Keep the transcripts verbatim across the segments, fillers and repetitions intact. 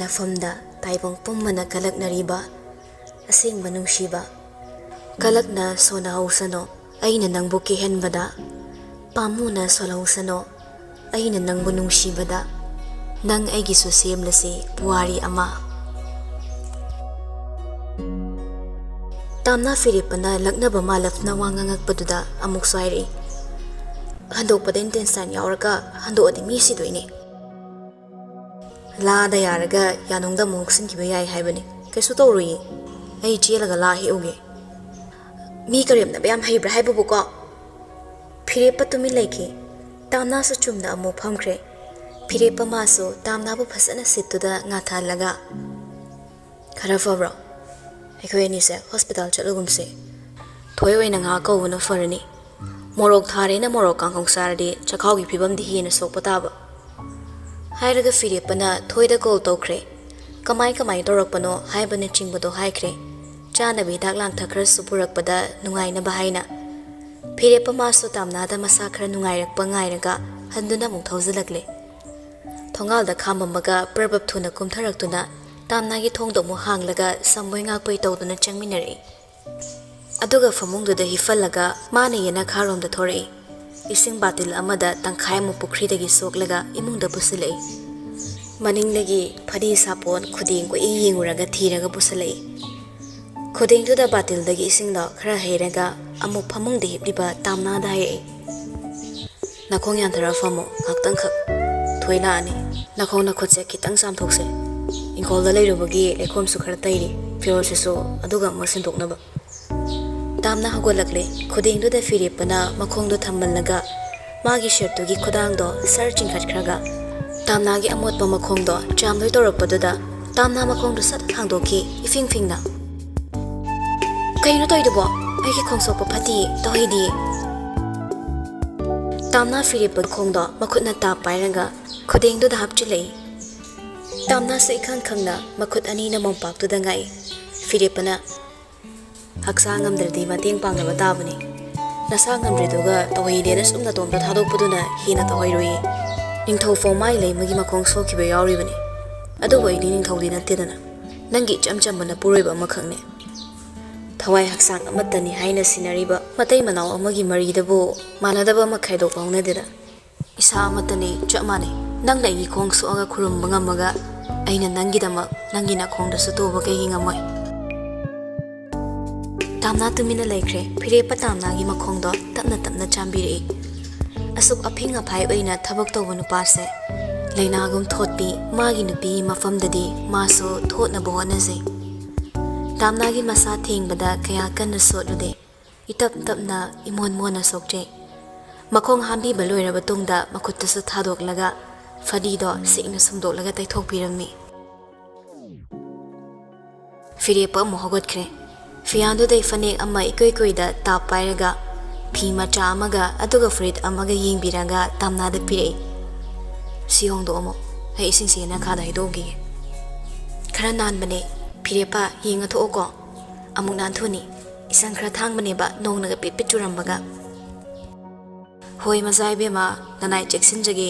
ꯃꯐꯝꯗ ꯇꯥꯏꯕꯪ ꯄꯨꯝꯕꯅ ꯀꯂꯛꯅꯔꯤꯕ ꯑꯁꯦꯡꯕ ꯅꯨꯡꯁꯤꯕ꯫ ꯀꯂꯛꯅ ꯁꯣꯟꯅꯍꯧꯁꯅꯣ ꯑꯩꯅ ꯅꯪꯕꯨ ꯀꯤꯍꯟꯕꯗ, ꯄꯥꯝꯃꯨꯅ ꯁꯣꯜꯍꯧꯁꯅꯣ ꯑꯩꯅ ꯅꯪꯕꯨ ꯅꯨꯡꯁꯤꯕꯗ, ꯅꯪ ꯑꯩꯒꯤꯁꯨ ꯁꯦꯝꯂꯁꯤ ꯄꯨꯋꯥꯔꯤ ꯑꯃ꯫ ꯇꯥꯝꯅꯥ ꯐꯤꯔꯦꯞꯄꯅ ꯂꯛꯅꯕ ꯃꯥꯂꯞꯅ ꯋꯥ ꯉꯥꯡꯉꯛꯄꯗꯨꯗ ꯑꯃꯨꯛꯁꯨ ꯍꯥꯏꯔꯛꯏ, "ꯍꯟꯗꯣꯛꯄꯗ intestine ꯌꯥꯎꯔꯒ ꯍꯟꯗꯣꯛꯑꯗꯤ ꯃꯤ ꯁꯤꯗꯣꯏꯅꯦ꯫ ꯂꯥꯗ ꯌꯥꯔꯒ ꯌꯥꯅꯨꯡꯗ ꯑꯃꯨꯛ ꯍꯨꯛꯆꯤꯟꯈꯤꯕ ꯌꯥꯏ ꯍꯥꯏꯕꯅꯤ꯫ ꯀꯩꯁꯨ ꯇꯧꯔꯣꯏꯌꯦ꯫ ꯑꯩ ꯆꯦꯜꯂꯒ ꯂꯥ ꯍꯦꯛꯎꯒꯦ꯫" "ꯃꯤ ꯀꯔꯦꯝꯅꯕ ꯌꯥꯝ ꯍꯩꯕ꯭ꯔꯥ ꯍꯥꯏꯕꯕꯨꯀꯣ?" ꯐꯤꯔꯦꯞꯄ ꯇꯨꯃꯤꯟ ꯂꯩꯈꯤ꯫ ꯇꯥꯝꯅꯥꯁꯨ ꯆꯨꯝꯅ ꯑꯃꯨꯛ ꯐꯝꯈ꯭ꯔꯦ꯫ ꯐꯤꯔꯦꯞꯄ ꯃꯥꯁꯨ ꯇꯥꯝꯅꯥꯕꯨ ꯐꯖꯅ ꯁꯤꯠꯇꯨꯗ ꯉꯥꯊꯍꯜꯂꯒ, "ꯈꯔ ꯐꯕ꯭ꯔꯣ? ꯑꯩꯈꯣꯏ ꯑꯅꯤꯁꯦ ꯍꯣꯁꯄꯤꯇꯥꯜ ꯆꯠꯂꯨꯒꯨꯝꯁꯦ꯫ ꯊꯣꯏ ꯑꯣꯏꯅ ꯉꯥꯏꯍꯥꯛ ꯀꯧꯕꯅ ꯐꯔꯅꯤ꯫ ꯃꯣꯔꯣꯛ ꯊꯥꯔꯦꯅ ꯃꯣꯔꯣꯛ ꯀꯥꯡꯍꯧ ꯆꯥꯔꯗꯤ ꯆꯈꯥꯎꯒꯤ ꯐꯤꯕꯝꯗꯤ ꯍꯦꯟꯅ ꯁꯣꯛꯄ ꯇꯥꯕ꯫" ꯍꯥꯏꯔꯒ ꯐꯤꯔꯦꯞꯄꯅ ꯊꯣꯏꯗ ꯀꯣꯜ ꯇꯧꯈ꯭ꯔꯦ꯫ ꯀꯃꯥꯏ ꯀꯃꯥꯏ ꯇꯧꯔꯛꯄꯅꯣ ꯍꯥꯏꯕꯅꯆꯤꯡꯕꯗꯣ ꯍꯥꯏꯈ꯭ꯔꯦ꯫ ꯆꯥꯅꯕ ꯍꯤꯗꯥꯛ ꯂꯥꯡꯊꯛ ꯈꯔꯁꯨ ꯄꯨꯔꯛꯄꯗ ꯅꯨꯡꯉꯥꯏꯅꯕ ꯍꯥꯏꯅ꯫ ꯐꯤꯔꯦꯞꯄ ꯃꯥꯁꯨ ꯇꯥꯝꯅꯥꯗ ꯃꯁꯥ ꯈꯔ ꯅꯨꯡꯉꯥꯏꯔꯛꯄ ꯉꯥꯏꯔꯒ ꯍꯟꯗꯨꯅ ꯑꯃꯨꯛ ꯊꯧꯖꯤꯜꯂꯛꯂꯦ꯫ ꯊꯣꯡꯒꯥꯜꯗ ꯈꯥꯝꯃꯝꯃꯒ ꯄ꯭ꯔꯕꯞ ꯊꯨꯅ ꯀꯨꯝꯊꯔꯛꯇꯨꯅ ꯇꯥꯝꯅꯥꯒꯤ ꯊꯣꯡꯗꯣ ꯑꯃꯨꯛ ꯍꯥꯡꯂꯒ ꯁꯝꯕꯣꯏ ꯉꯥꯛꯄꯣꯏ ꯇꯧꯗꯨꯅ ꯆꯪꯃꯤꯟꯅꯔꯛꯏ꯫ ꯑꯗꯨꯒ ꯐꯃꯨꯡꯗꯨꯗ ꯍꯤꯞꯐꯜꯂꯒ ꯃꯥꯅ ꯌꯦꯅꯈꯥꯔꯣꯝꯗ ꯊꯣꯔꯛꯏ꯫ ꯏꯁꯤꯡ ꯕꯥꯇꯤꯜ ꯑꯃꯗ ꯇꯪꯈꯥꯏ ꯑꯃ ꯄꯨꯈ꯭ꯔꯤꯗꯒꯤ ꯁꯣꯛꯂꯒ ꯏꯃꯨꯡꯗ ꯄꯨꯁꯤꯜꯂꯛꯏ꯫ ꯃꯅꯤꯡꯗꯒꯤ ꯐꯗꯤ ꯁꯥꯄꯣꯟ ꯈꯨꯗꯦꯡ ꯀꯣꯏꯌꯦꯡ ꯌꯦꯡꯉꯨꯔꯒ ꯊꯤꯔꯒ ꯄꯨꯁꯤꯜꯂꯛꯏ꯫ ꯈꯨꯗꯦꯡꯗꯨꯗ ꯕꯥꯇꯤꯜꯗꯒꯤ ꯏꯁꯤꯡꯗꯣ ꯈꯔ ꯍꯩꯔꯒ ꯑꯃꯨꯛ ꯐꯃꯨꯡꯗ ꯍꯤꯞꯂꯤꯕ ꯇꯥꯝꯅꯥꯗ ꯍꯥꯏꯔꯛꯏ, "ꯅꯈꯣꯡ ꯌꯥꯟꯊꯔ ꯐꯝꯃꯣ ꯉꯥꯛꯇꯪꯈꯛ꯫ ꯊꯣꯏ ꯂꯥꯛꯑꯅꯤ꯫ ꯅꯈꯣꯡ ꯅꯈꯨꯠꯁꯦ ꯈꯤꯇꯪ ꯆꯥꯝꯊꯣꯛꯁꯦ꯫ ꯏꯪꯈꯣꯜꯗ ꯂꯩꯔꯨꯕꯒꯤ ꯂꯩꯈꯣꯝꯁꯨ ꯈꯔ ꯇꯩꯔꯤ꯫ ꯐꯤꯔꯣꯜꯁꯤꯁꯨ ꯑꯗꯨꯒ ꯑꯃꯨꯛ ꯁꯤꯟꯗꯣꯛꯅꯕ꯫" ꯇꯥꯝꯅꯥ ꯍꯧꯒꯠꯂꯛꯂꯦ꯫ ꯈꯨꯗꯦꯡꯗꯨꯗ ꯐꯤꯔꯦꯞꯄꯅ ꯃꯈꯣꯡꯗꯣ ꯊꯝꯃꯜꯂꯒ ꯃꯥꯒꯤ ꯁꯔꯠꯇꯨꯒꯤ ꯈꯨꯗꯥꯡꯗꯣ ꯁꯔ ꯆꯤꯡꯈꯠꯈ꯭ꯔꯒ ꯇꯥꯝꯅꯥꯒꯤ ꯑꯃꯣꯠꯄ ꯃꯈꯣꯡꯗꯣ ꯆꯥꯝꯗꯣꯏ ꯇꯧꯔꯛꯄꯗꯨꯗ ꯇꯥꯝꯅꯥ ꯃꯈꯣꯡꯗꯣ ꯁꯠ ꯍꯥꯡꯗꯣꯛꯈꯤ ꯏꯐꯤꯡ ꯐꯤꯡꯅ꯫ "ꯀꯩꯅꯣ ꯇꯧꯔꯤꯗꯨꯕꯣ? ꯑꯩꯒꯤ ꯈꯣꯡꯁꯣꯛꯄ ꯐꯠꯇꯤꯌꯦ, ꯇꯧꯍꯩꯗꯤꯌꯦ꯫" ꯇꯥꯝꯅꯥ ꯐꯤꯔꯦꯞꯄ ꯈꯣꯡꯗꯣ ꯃꯈꯨꯠꯅ ꯇꯥꯞ ꯄꯥꯏꯔꯒ ꯈꯨꯗꯦꯡꯗꯨꯗ ꯍꯥꯞꯆꯤꯜꯂꯛꯏ꯫ ꯇꯥꯝꯅꯥꯁꯨ ꯏꯈꯪ ꯈꯪꯅ ꯃꯈꯨꯠ ꯑꯅꯤꯅ ꯃꯣꯝꯄꯥꯛꯇꯨꯗ ꯉꯥꯛꯏ꯫ ꯐꯤꯔꯦꯞꯄꯅ, "ꯍꯛꯆꯥꯡ ꯉꯝꯗ꯭ꯔꯗꯤ ꯃꯇꯦꯡ ꯄꯥꯡꯅꯕ ꯇꯥꯕꯅꯤ꯫ ꯅꯁꯥ ꯉꯝꯗ꯭ꯔꯤꯗꯨꯒ ꯇꯧꯍꯩꯗꯦꯅ ꯁꯨꯝ ꯅꯇꯣꯝꯇ ꯊꯥꯗꯣꯛꯄꯗꯨꯅ ꯍꯦꯟꯅ ꯇꯧꯍꯩꯔꯣꯏꯌꯦ꯫ ꯅꯤꯡꯊꯧ ꯐꯥꯎ ꯃꯥꯏ ꯂꯩꯃꯒꯤ ꯃꯈꯣꯡ ꯁꯣꯛꯈꯤꯕ ꯌꯥꯎꯔꯤꯕꯅꯤ꯫ ꯑꯗꯨꯕꯨ ꯑꯩꯗꯤ ꯅꯤꯡꯊꯧꯗꯤ ꯅꯠꯇꯦꯗꯅ, ꯅꯪꯒꯤ ꯏꯆꯝ ꯆꯝꯕ ꯅꯄꯨꯔꯣꯏꯕ ꯑꯃꯈꯛꯅꯦ꯫ ꯊꯋꯥꯏ ꯍꯛꯆꯥꯡ ꯑꯃꯠꯇꯅꯤ ꯍꯥꯏꯅ ꯁꯤꯟꯅꯔꯤꯕ ꯃꯇꯩ ꯃꯅꯥꯎ ꯑꯃꯒꯤ ꯃꯔꯤꯗꯕꯨ ꯃꯥꯟꯅꯗꯕ ꯑꯃ ꯈꯥꯏꯗꯣꯛꯄ ꯍꯧꯅꯗꯦꯗ꯫ ꯏꯁꯥ ꯑꯃꯠꯇꯅꯤ, ꯆꯞ ꯃꯥꯟꯅꯩ꯫ ꯅꯪꯅ ꯑꯩꯒꯤ ꯈꯣꯡ ꯁꯣꯛꯑꯒ ꯈꯨꯔꯨꯝꯕ ꯉꯝꯃꯒ, ꯑꯩꯅ ꯅꯪꯒꯤꯗꯃꯛ ꯅꯪꯒꯤ ꯅꯈꯣꯡꯗꯁꯨ ꯇꯣꯕ ꯀꯩꯒꯤ ꯉꯝꯃꯣꯏ? ꯇꯥꯝꯅꯥ ꯇꯨꯃꯤꯟꯅ ꯂꯩꯈ꯭ꯔꯦ꯫ ꯐꯤꯔꯦꯞꯄ ꯇꯥꯝꯅꯥꯒꯤ ꯃꯈꯣꯡꯗꯣ ꯇꯞꯅ ꯇꯞꯅ ꯆꯥꯝꯕꯤꯔꯛꯏ꯫ ꯑꯁꯨꯛ ꯑꯐꯤꯡ ꯑꯐꯥꯏ ꯑꯣꯏꯅ ꯊꯕꯛ ꯇꯧꯕ ꯅꯨꯄꯥꯁꯦ ꯂꯩꯅꯥꯒꯨꯝ ꯊꯣꯠꯄꯤ, ꯃꯥꯒꯤ ꯅꯨꯄꯤꯒꯤ ꯃꯐꯝꯗꯗꯤ ꯃꯥꯁꯨ ꯊꯣꯠꯅꯕ ꯍꯣꯠꯅꯖꯩ꯫ ꯇꯥꯝꯅꯥꯒꯤ ꯃꯁꯥ ꯊꯦꯡꯕꯗ ꯀꯌꯥ ꯀꯟꯅ ꯁꯣꯠꯂꯨꯗꯦ꯫ ꯏꯇꯞ ꯇꯞꯅ, ꯏꯃꯣꯟ ꯃꯣꯟꯅ ꯁꯣꯛꯆꯩ꯫ ꯃꯈꯣꯡ ꯍꯥꯝꯕꯤꯕ ꯂꯣꯏꯔꯕ ꯇꯨꯡꯗ ꯃꯈꯨꯠꯇꯨꯁꯨ ꯊꯥꯗꯣꯛꯂꯒ ꯐꯗꯤꯗꯣ ꯁꯦꯡꯅ ꯁꯨꯝꯗꯣꯛꯂꯒ ꯇꯩꯊꯣꯛꯄꯤꯔꯝꯃꯤ꯫ ꯐꯤꯔꯦꯞꯄ ꯑꯃꯨꯛ ꯍꯧꯒꯠꯈ꯭ꯔꯦ꯫ ꯐꯤꯌꯥꯟꯗꯨꯗꯩ ꯐꯅꯦꯛ ꯑꯃ ꯏꯀꯨꯏ ꯀꯨꯏꯗ ꯇꯥꯞ ꯄꯥꯏꯔꯒ ꯐꯤ ꯃꯆꯥ ꯑꯃꯒ ꯑꯗꯨꯒ ꯐꯨꯔꯤꯠ ꯑꯃꯒ ꯌꯦꯡꯕꯤꯔꯒ ꯇꯥꯝꯅꯥꯗ ꯄꯤꯔꯛꯏ꯫ "ꯁꯤ ꯍꯣꯡꯗꯣꯛꯑꯝꯃꯣ, ꯑꯩ ꯏꯁꯤꯡꯁꯤ ꯌꯦꯅꯈꯥꯗ ꯍꯩꯗꯣꯛꯎꯈꯤꯒꯦ꯫ ꯈꯔ ꯅꯥꯟꯕꯅꯦ, ꯐꯤꯔꯦꯞꯄ ꯌꯦꯡꯉ ꯊꯣꯛꯑꯣꯀꯣ꯫ ꯑꯃꯨꯛ ꯅꯥꯟꯊꯨꯅꯤ, ꯏꯁꯪ ꯈꯔ ꯊꯥꯡꯕꯅꯦꯕ ꯅꯣꯡꯅꯒ ꯄꯤꯠ ꯄꯤꯠ ꯆꯨꯔꯝꯕꯒ꯫" "ꯍꯣꯏ ꯃꯖꯥ ꯏꯕꯦꯝꯃ, ꯅꯅꯥꯏ ꯆꯦꯛꯁꯤꯟꯖꯒꯦ꯫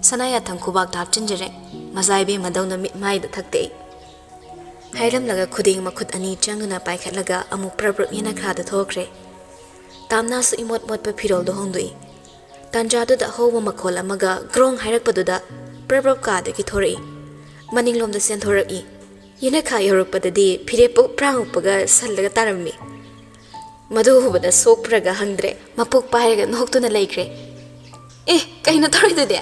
ꯁꯅꯥ ꯌꯥꯊꯪ ꯈꯨꯕꯥꯛꯇ ꯍꯥꯞꯆꯤꯟꯖꯔꯦ, ꯃꯖꯥ ꯏꯕꯦꯝꯃꯗꯧꯅ ꯃꯤꯠ ꯃꯥꯏꯗ ꯊꯛꯇꯦ ꯑꯩ꯫" ꯍꯥꯏꯔꯝꯂꯒ ꯈꯨꯗꯦꯡ ꯃꯈꯨꯠ ꯑꯅꯤ ꯆꯪꯗꯨꯅ ꯄꯥꯏꯈꯠꯂꯒ ꯑꯃꯨꯛ ꯄ꯭ꯔꯞ ꯄ꯭ꯔꯞ ꯌꯦꯅꯈꯥꯗ ꯊꯣꯛꯈ꯭ꯔꯦ꯫ ꯇꯥꯝꯅꯥꯁꯨ ꯏꯃꯣꯠ ꯃꯣꯠꯄ ꯐꯤꯔꯣꯜꯗꯣ ꯍꯣꯡꯗꯣꯛꯏ꯫ ꯇꯥꯟꯖꯥꯗꯨꯗ ꯑꯍꯧꯕ ꯃꯈꯣꯜ ꯑꯃꯒ ꯒ꯭ꯔꯣꯡ ꯍꯥꯏꯔꯛꯄꯗꯨꯗ ꯄ꯭ꯔꯞ ꯄ꯭ꯔꯞ ꯀꯥꯗꯒꯤ ꯊꯣꯔꯛꯏ꯫ ꯃꯅꯤꯡꯂꯣꯝꯗ ꯆꯦꯟꯊꯣꯔꯛꯏ꯫ ꯌꯦꯅꯈꯥ ꯌꯧꯔꯛꯄꯗꯗꯤ ꯐꯤꯔꯦꯞꯄꯨ ꯄ꯭ꯔꯥꯡ ꯎꯞꯄꯒ ꯁꯜꯂꯒ ꯇꯥꯔꯝꯃꯤ꯫ ꯃꯗꯨ ꯎꯕꯗ ꯁꯣꯛꯄ꯭ꯔꯒ ꯍꯪꯗ꯭ꯔꯦ, ꯃꯄꯣꯛ ꯄꯥꯏꯔꯒ ꯅꯣꯛꯇꯨꯅ ꯂꯩꯈ꯭ꯔꯦ꯫ "ꯑꯦ, ꯀꯩꯅꯣ ꯇꯧꯔꯤꯗꯨꯗꯤ?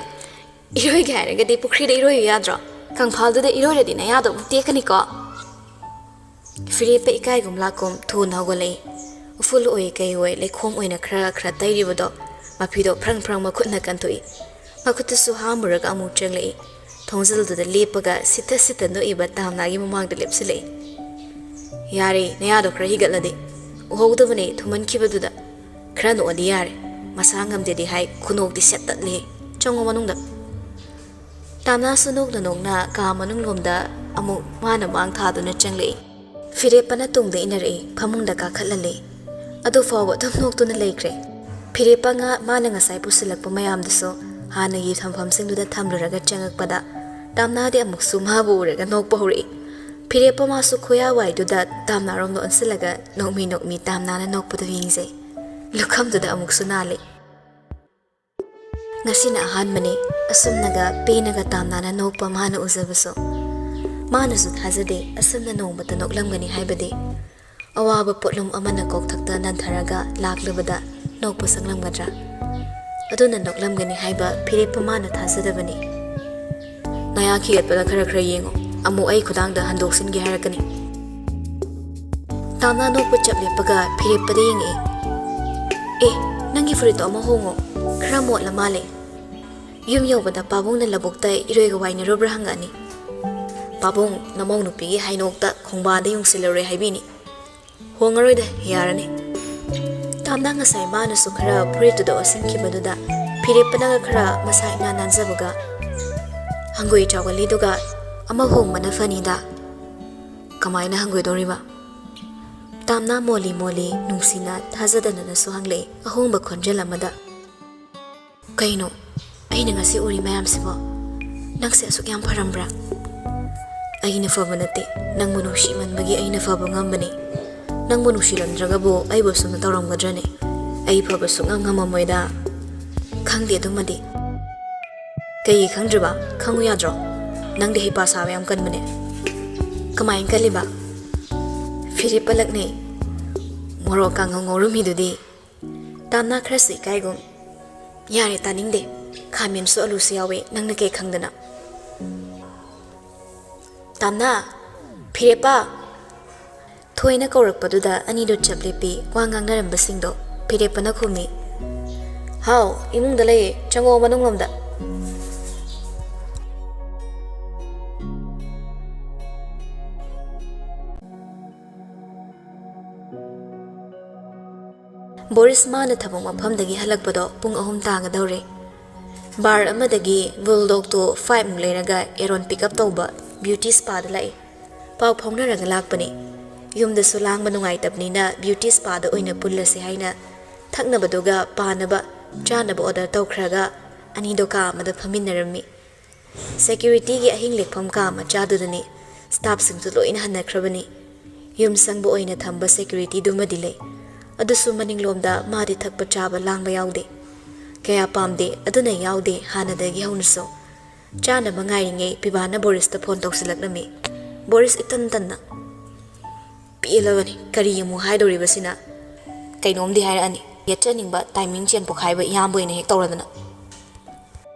ꯏꯔꯣꯏꯒꯦ ꯍꯥꯏꯔꯒꯗꯤ ꯄꯨꯈ꯭ꯔꯤꯗ ꯏꯔꯣꯏꯌꯨ ꯌꯥꯗ꯭ꯔꯣ? ꯀꯪꯐꯥꯜꯗꯨꯗ ꯏꯔꯣꯏꯔꯗꯤ ꯅꯌꯥꯗꯣ ꯑꯃꯨꯛ ꯇꯦꯛꯀꯅꯤꯀꯣ꯫" ꯐꯤꯔꯦꯞꯄ ꯏꯀꯥꯏꯒꯨꯝ ꯂꯥꯛꯀꯨꯝ ꯊꯨꯅ ꯍꯧꯒꯠꯂꯛꯏ꯫ ꯎꯐꯨꯜ ꯑꯣꯏ ꯀꯩ ꯑꯣꯏ ꯂꯩꯈꯣꯝ ꯑꯣꯏꯅ ꯈꯔ ꯈꯔ ꯇꯩꯔꯤꯕꯗꯣ ꯃꯐꯤꯗꯣ ꯐ꯭ꯔꯪ ꯐ꯭ꯔꯪ ꯃꯈꯨꯠꯅ ꯀꯟꯊꯣꯛꯏ꯫ ꯃꯈꯨꯠꯇꯨꯁꯨ ꯍꯥꯝꯃꯨꯔꯒ ꯑꯃꯨꯛ ꯆꯪꯂꯛꯏ꯫ ꯊꯣꯡꯖꯤꯜꯗꯨꯗ ꯂꯦꯞꯄꯒ ꯁꯤꯠꯇ ꯁꯤꯠꯇ ꯅꯣꯛꯏꯕ ꯇꯥꯝꯅꯥꯒꯤ ꯃꯃꯥꯡꯗ ꯂꯦꯞꯁꯤꯜꯂꯛꯏ꯫ "ꯌꯥꯔꯦ, ꯅꯌꯥꯗꯣ ꯈꯔ ꯍꯤꯒꯠꯂꯗꯤ꯫ ꯎꯍꯧꯗꯕꯅꯦ ꯊꯨꯝꯃꯟꯈꯤꯕꯗꯨꯗ꯫ ꯈꯔ ꯅꯣꯛꯑꯗꯤ ꯌꯥꯔꯦ꯫ ꯃꯁꯥ ꯉꯝꯗꯦꯗꯤ ꯍꯥꯏ, ꯈꯨꯅꯣꯛꯇꯤ ꯁꯦꯠ ꯇꯠꯂꯦ꯫ ꯆꯪꯉꯣ ꯃꯅꯨꯡꯗ꯫" ꯇꯥꯝꯅꯥꯁꯨ ꯅꯣꯛꯅ ꯅꯣꯛꯅ ꯀꯥ ꯃꯅꯨꯡꯂꯣꯝꯗ ꯑꯃꯨꯛ ꯃꯥꯅ ꯃꯥꯡ ꯊꯥꯗꯨꯅ ꯆꯪꯂꯛꯏ꯫ ꯐꯤꯔꯦꯞꯄꯅ ꯇꯨꯡꯗ ꯏꯟꯅꯔꯛꯏ, ꯐꯃꯨꯡꯗ ꯀꯥꯈꯠꯍꯜꯂꯦ꯫ ꯑꯗꯨ ꯐꯥꯎꯕ ꯑꯗꯨꯝ ꯅꯣꯛꯇꯨꯅ ꯂꯩꯈ꯭ꯔꯦ꯫ ꯐꯤꯔꯦꯞꯄ ꯉꯥ ꯃꯥꯅ ꯉꯁꯥꯏ ꯄꯨꯁꯤꯜꯂꯛꯄ ꯃꯌꯥꯝꯗꯨꯁꯨ ꯍꯥꯟꯅꯒꯤ ꯊꯝꯐꯝꯁꯤꯡꯗꯨꯗ ꯊꯝꯂꯨꯔꯒ ꯆꯪꯉꯛꯄꯗ ꯇꯥꯝꯅꯥꯗꯤ ꯑꯃꯨꯛꯁꯨ ꯃꯥꯕꯨ ꯎꯔꯒ ꯅꯣꯛꯄ ꯍꯧꯔꯛꯏ꯫ ꯐꯤꯔꯦꯞꯄ ꯃꯥꯁꯨ ꯈꯨꯌꯥ ꯋꯥꯏꯗꯨꯗ ꯇꯥꯝꯅꯥꯔꯣꯝꯗ ꯑꯣꯟꯁꯤꯜꯂꯒ ꯅꯣꯛꯃꯤ ꯅꯣꯛꯃꯤ ꯇꯥꯝꯅꯥꯅ ꯅꯣꯛꯄꯗꯨ ꯌꯦꯡꯖꯩ꯫ ꯂꯨꯈꯝꯗꯨꯗ ꯑꯃꯨꯛꯁꯨ ꯅꯥꯜꯂꯤ꯫ ꯉꯁꯤꯅ ꯑꯍꯥꯟꯕꯅꯤ ꯑꯁꯨꯝꯅꯒ ꯄꯦꯟꯅꯒ ꯇꯥꯝꯅꯥꯅ ꯅꯣꯛꯄ ꯃꯥꯅ ꯎꯖꯕꯁꯨ꯫ ꯃꯥꯅꯁꯨ ꯊꯥꯖꯗꯦ ꯑꯁꯨꯝꯅ ꯅꯣꯡꯃꯇ ꯅꯣꯛꯂꯝꯒꯅꯤ ꯍꯥꯏꯕꯗꯤ꯫ ꯑꯋꯥꯕ ꯄꯣꯠꯂꯨꯝ ꯑꯃꯅ ꯀꯣꯛꯊꯛꯇ ꯅꯟꯊꯔꯒ ꯂꯥꯛꯂꯕꯗ ꯅꯣꯛꯄ ꯆꯪꯂꯝꯒꯗ꯭ꯔꯥ? ꯑꯗꯨꯅ ꯅꯣꯛꯂꯝꯒꯅꯤ ꯍꯥꯏꯕ ꯐꯤꯔꯦꯞꯄ ꯃꯥꯅ ꯊꯥꯖꯗꯕꯅꯤ꯫ ꯅꯌꯥ ꯈꯤꯒꯠꯄꯗ ꯈꯔ ꯈꯔ ꯌꯦꯡꯉꯨ, ꯑꯃꯨꯛ ꯑꯩ ꯈꯨꯗꯥꯡꯗ ꯍꯟꯗꯣꯛꯁꯤꯟꯒꯦ ꯍꯥꯏꯔꯛꯀꯅꯤ꯫ ꯇꯥꯝꯅꯥ ꯅꯣꯛꯄ ꯆꯞ ꯂꯦꯞꯄꯒ ꯐꯤꯔꯦꯞꯄꯗ ꯌꯦꯡꯉꯛꯏ꯫ "ꯑꯦ, ꯅꯪꯒꯤ ꯐꯨꯔꯤꯠꯇꯣ ꯑꯃ ꯍꯣꯡꯉꯣ, ꯈꯔ ꯃꯣꯠꯂ ꯃꯥꯜꯂꯦ꯫" ꯌꯨꯝ ꯌꯧꯕꯗ ꯄꯥꯕꯨꯡꯅ ꯂꯧꯕꯨꯛꯇ ꯏꯔꯣꯏꯒ ꯋꯥꯏꯅꯔꯨꯕ꯭ꯔꯥ ꯍꯪꯉꯛꯑꯅꯤ꯫ "ꯄꯥꯕꯨꯡ, ꯅꯃꯧ ꯅꯨꯄꯤꯒꯤ ꯍꯩꯅꯣꯛꯇ ꯈꯣꯡꯕꯥꯟꯗ ꯌꯨꯡꯁꯤꯜꯂꯨꯔꯦ" ꯍꯥꯏꯕꯤꯅꯤ꯫ "ꯍꯣꯡꯉꯔꯣꯏꯗ, ꯌꯥꯔꯅꯤ꯫" ꯇꯥꯝꯅꯥ ꯉꯁꯥꯏ ꯃꯥꯅꯁꯨ ꯈꯔ ꯐꯨꯔꯤꯠꯇꯨꯗ ꯑꯣꯠꯁꯤꯟꯈꯤꯕꯗꯨꯗ ꯐꯤꯔꯦꯞꯄꯅꯒ ꯈꯔ ꯃꯁꯥ ꯏꯅꯥꯟ ꯅꯥꯟꯖꯕꯒ, "ꯍꯪꯒꯣꯏ ꯆꯥꯎꯒꯜꯂꯤꯗꯨꯒ ꯑꯃ ꯍꯣꯡꯕꯅ ꯐꯅꯤꯗ꯫" "ꯀꯃꯥꯏꯅ ꯍꯪꯒꯣꯏꯗꯧꯔꯤꯕ?" ꯇꯥꯝꯅꯥ ꯃꯣꯜꯂꯤ ꯃꯣꯜꯂꯤ ꯅꯨꯡꯁꯤꯅ ꯊꯥꯖꯗꯅꯅꯁꯨ ꯍꯪꯂꯛꯏ ꯑꯍꯣꯡꯕ ꯈꯣꯟꯖꯦꯜ ꯑꯃꯗ꯫ "ꯀꯩꯅꯣ? ꯑꯩꯅ ꯉꯁꯤ ꯎꯔꯤ ꯃꯌꯥꯝꯁꯤꯕꯣ? ꯅꯪꯁꯦ ꯑꯁꯨꯛ ꯌꯥꯝ ꯐꯔꯝꯕ꯭ꯔꯥ?" "ꯑꯩꯅ ꯐꯕ ꯅꯠꯇꯦ, ꯅꯪꯕꯨ ꯅꯨꯡꯁꯤꯃꯟꯕꯒꯤ ꯑꯩꯅ ꯐꯕ ꯉꯝꯕꯅꯤ꯫ ꯅꯪꯕꯨ ꯅꯨꯡꯁꯤꯔꯝꯗ꯭ꯔꯒꯕꯨ ꯑꯩꯕꯨ ꯑꯁꯨꯝꯅ ꯇꯧꯔꯝꯒꯗ꯭ꯔꯅꯦ? ꯑꯩ ꯐꯕ ꯁꯨꯛꯉꯝ ꯉꯝꯃꯝꯃꯣꯏꯗ꯫" "ꯈꯪꯗꯦ ꯑꯗꯨꯃꯗꯤ꯫" "ꯀꯩꯒꯤ ꯈꯪꯗ꯭ꯔꯤꯕ? ꯈꯪꯉꯨ ꯌꯥꯗ꯭ꯔꯣ? ꯅꯪꯗꯤ ꯍꯩꯄꯥ ꯁꯥꯕ ꯌꯥꯝ ꯀꯟꯕꯅꯦ꯫" "ꯀꯃꯥꯏꯅ ꯀꯜꯂꯤꯕ?" "ꯐꯤꯔꯦꯞꯄ ꯂꯛꯅꯩ꯫ ꯃꯣꯔꯣꯛ ꯀꯥꯡꯉꯧ ꯉꯧꯔꯝꯃꯤꯗꯨꯗꯤ꯫" ꯇꯥꯝꯅꯥ ꯈꯔꯁꯨ ꯏꯀꯥꯏꯒꯨꯝ꯫ "ꯌꯥꯔꯦ, ꯇꯥꯅꯤꯡꯗꯦ꯫ ꯈꯥꯃꯦꯟꯁꯨ ꯑꯂꯨꯁꯨ ꯌꯥꯎꯋꯦ, ꯅꯪꯅ ꯀꯩ ꯈꯪꯗꯅ?" "ꯇꯥꯝꯅꯥ! ꯐꯤꯔꯦꯞꯄ!" ꯊꯣꯏꯅ ꯀꯧꯔꯛꯄꯗꯨꯗ ꯑꯅꯤꯗꯨ ꯆꯞ ꯂꯦꯞꯄꯤ꯫ ꯋꯥ ꯉꯥꯡꯅꯔꯝꯕꯁꯤꯡꯗꯣ ꯐꯤꯔꯦꯞꯄꯅ ꯈꯨꯝꯃꯤ꯫ "ꯍꯥꯎ, ꯏꯃꯨꯡꯗ ꯂꯩꯌꯦ, ꯆꯪꯉꯛꯑꯣ ꯃꯅꯨꯡꯂꯣꯝꯗ꯫" ꯕꯣꯔꯤꯁ ꯃꯥꯅ ꯊꯕꯛ ꯃꯐꯝꯗꯒꯤ ꯍꯜꯂꯛꯄꯗꯣ ꯄꯨꯡ ꯑꯍꯨꯝ ꯇꯥꯒꯗꯧꯔꯦ꯫ ꯕꯥꯔ ꯑꯃꯗꯒꯤ ꯕꯨꯜꯗꯣꯒꯇꯣ ꯐꯥꯏꯚ ꯃꯨꯛ ꯂꯩꯔꯒ ꯑꯦꯔꯣꯟ ꯄꯤꯛ ꯑꯞ ꯇꯧꯕ ꯕ꯭ꯌꯨꯇꯤ ꯁ꯭ꯄꯥꯗ ꯂꯥꯛꯏ꯫ ꯄꯥꯎ ꯐꯥꯎꯅꯔꯒ ꯂꯥꯛꯄꯅꯤ꯫ ꯌꯨꯝꯗꯁꯨ ꯂꯥꯡꯕ ꯅꯨꯡꯉꯥꯏꯇꯕꯅꯤꯅ ꯕ꯭ꯌꯨꯇꯤ ꯁ꯭ꯄꯥꯗ ꯑꯣꯏꯅ ꯄꯨꯜꯂꯁꯤ ꯍꯥꯏꯅ ꯊꯛꯅꯕꯗꯨꯒ ꯄꯥꯅꯕ ꯆꯥꯅꯕ ꯑꯣꯔꯗꯔ ꯇꯧꯈ꯭ꯔꯒ ꯑꯅꯤꯗꯣ ꯀꯥ ꯑꯃꯗ ꯐꯝꯃꯤꯟꯅꯔꯝꯃꯤ꯫ ꯁꯦꯀ꯭ꯌꯨꯔꯤꯇꯤꯒꯤ ꯑꯍꯤꯡ ꯂꯦꯛꯐꯝ ꯀꯥ ꯃꯆꯥꯗꯨꯗꯅꯤ꯫ ꯁ꯭ꯇꯥꯐꯁꯤꯡꯁꯨ ꯂꯣꯏꯅ ꯍꯟꯅꯈ꯭ꯔꯕꯅꯤ꯫ ꯌꯨꯝ ꯁꯪꯕ ꯑꯣꯏꯅ ꯊꯝꯕ ꯁꯦꯀ꯭ꯌꯨꯔꯤꯇꯤꯗꯨꯃꯗꯤ ꯂꯩ꯫ ꯑꯗꯨꯁꯨ ꯃꯅꯤꯡꯂꯣꯝꯗ ꯃꯥꯗꯤ ꯊꯛꯄ ꯆꯥꯕ ꯂꯥꯡꯕ ꯌꯥꯎꯗꯦ꯫ ꯀꯌꯥ ꯄꯥꯝꯗꯦ, ꯑꯗꯨꯅ ꯌꯥꯎꯗꯦ ꯍꯥꯟꯅꯗꯒꯤ ꯍꯧꯅꯁꯨ꯫ ꯆꯥꯅꯕ ꯉꯥꯏꯔꯤꯉꯩ ꯄꯤꯕꯥꯅ ꯕꯣꯔꯤꯁꯇ ꯐꯣꯟ ꯇꯧꯁꯤꯜꯂꯛꯂꯝꯃꯤ꯫ ꯕꯣꯔꯤꯁ ꯏꯇꯟ ꯇꯟꯅ, "ꯄꯦꯜꯂꯕꯅꯤ, ꯀꯔꯤ ꯑꯃꯨꯛ ꯍꯥꯏꯗꯧꯔꯤꯕꯁꯤꯅ? ꯀꯩꯅꯣꯝꯗꯤ ꯍꯥꯏꯔꯛꯑꯅꯤ꯫ ꯌꯦꯠꯆꯅꯤꯡꯕ ꯇꯥꯏꯃꯤꯡ ꯆꯦꯟ ꯄꯣꯛꯈꯥꯏꯕ ꯏꯌꯥꯝꯕ ꯑꯣꯏꯅ ꯍꯦꯛ ꯇꯧꯔꯗꯅ"꯫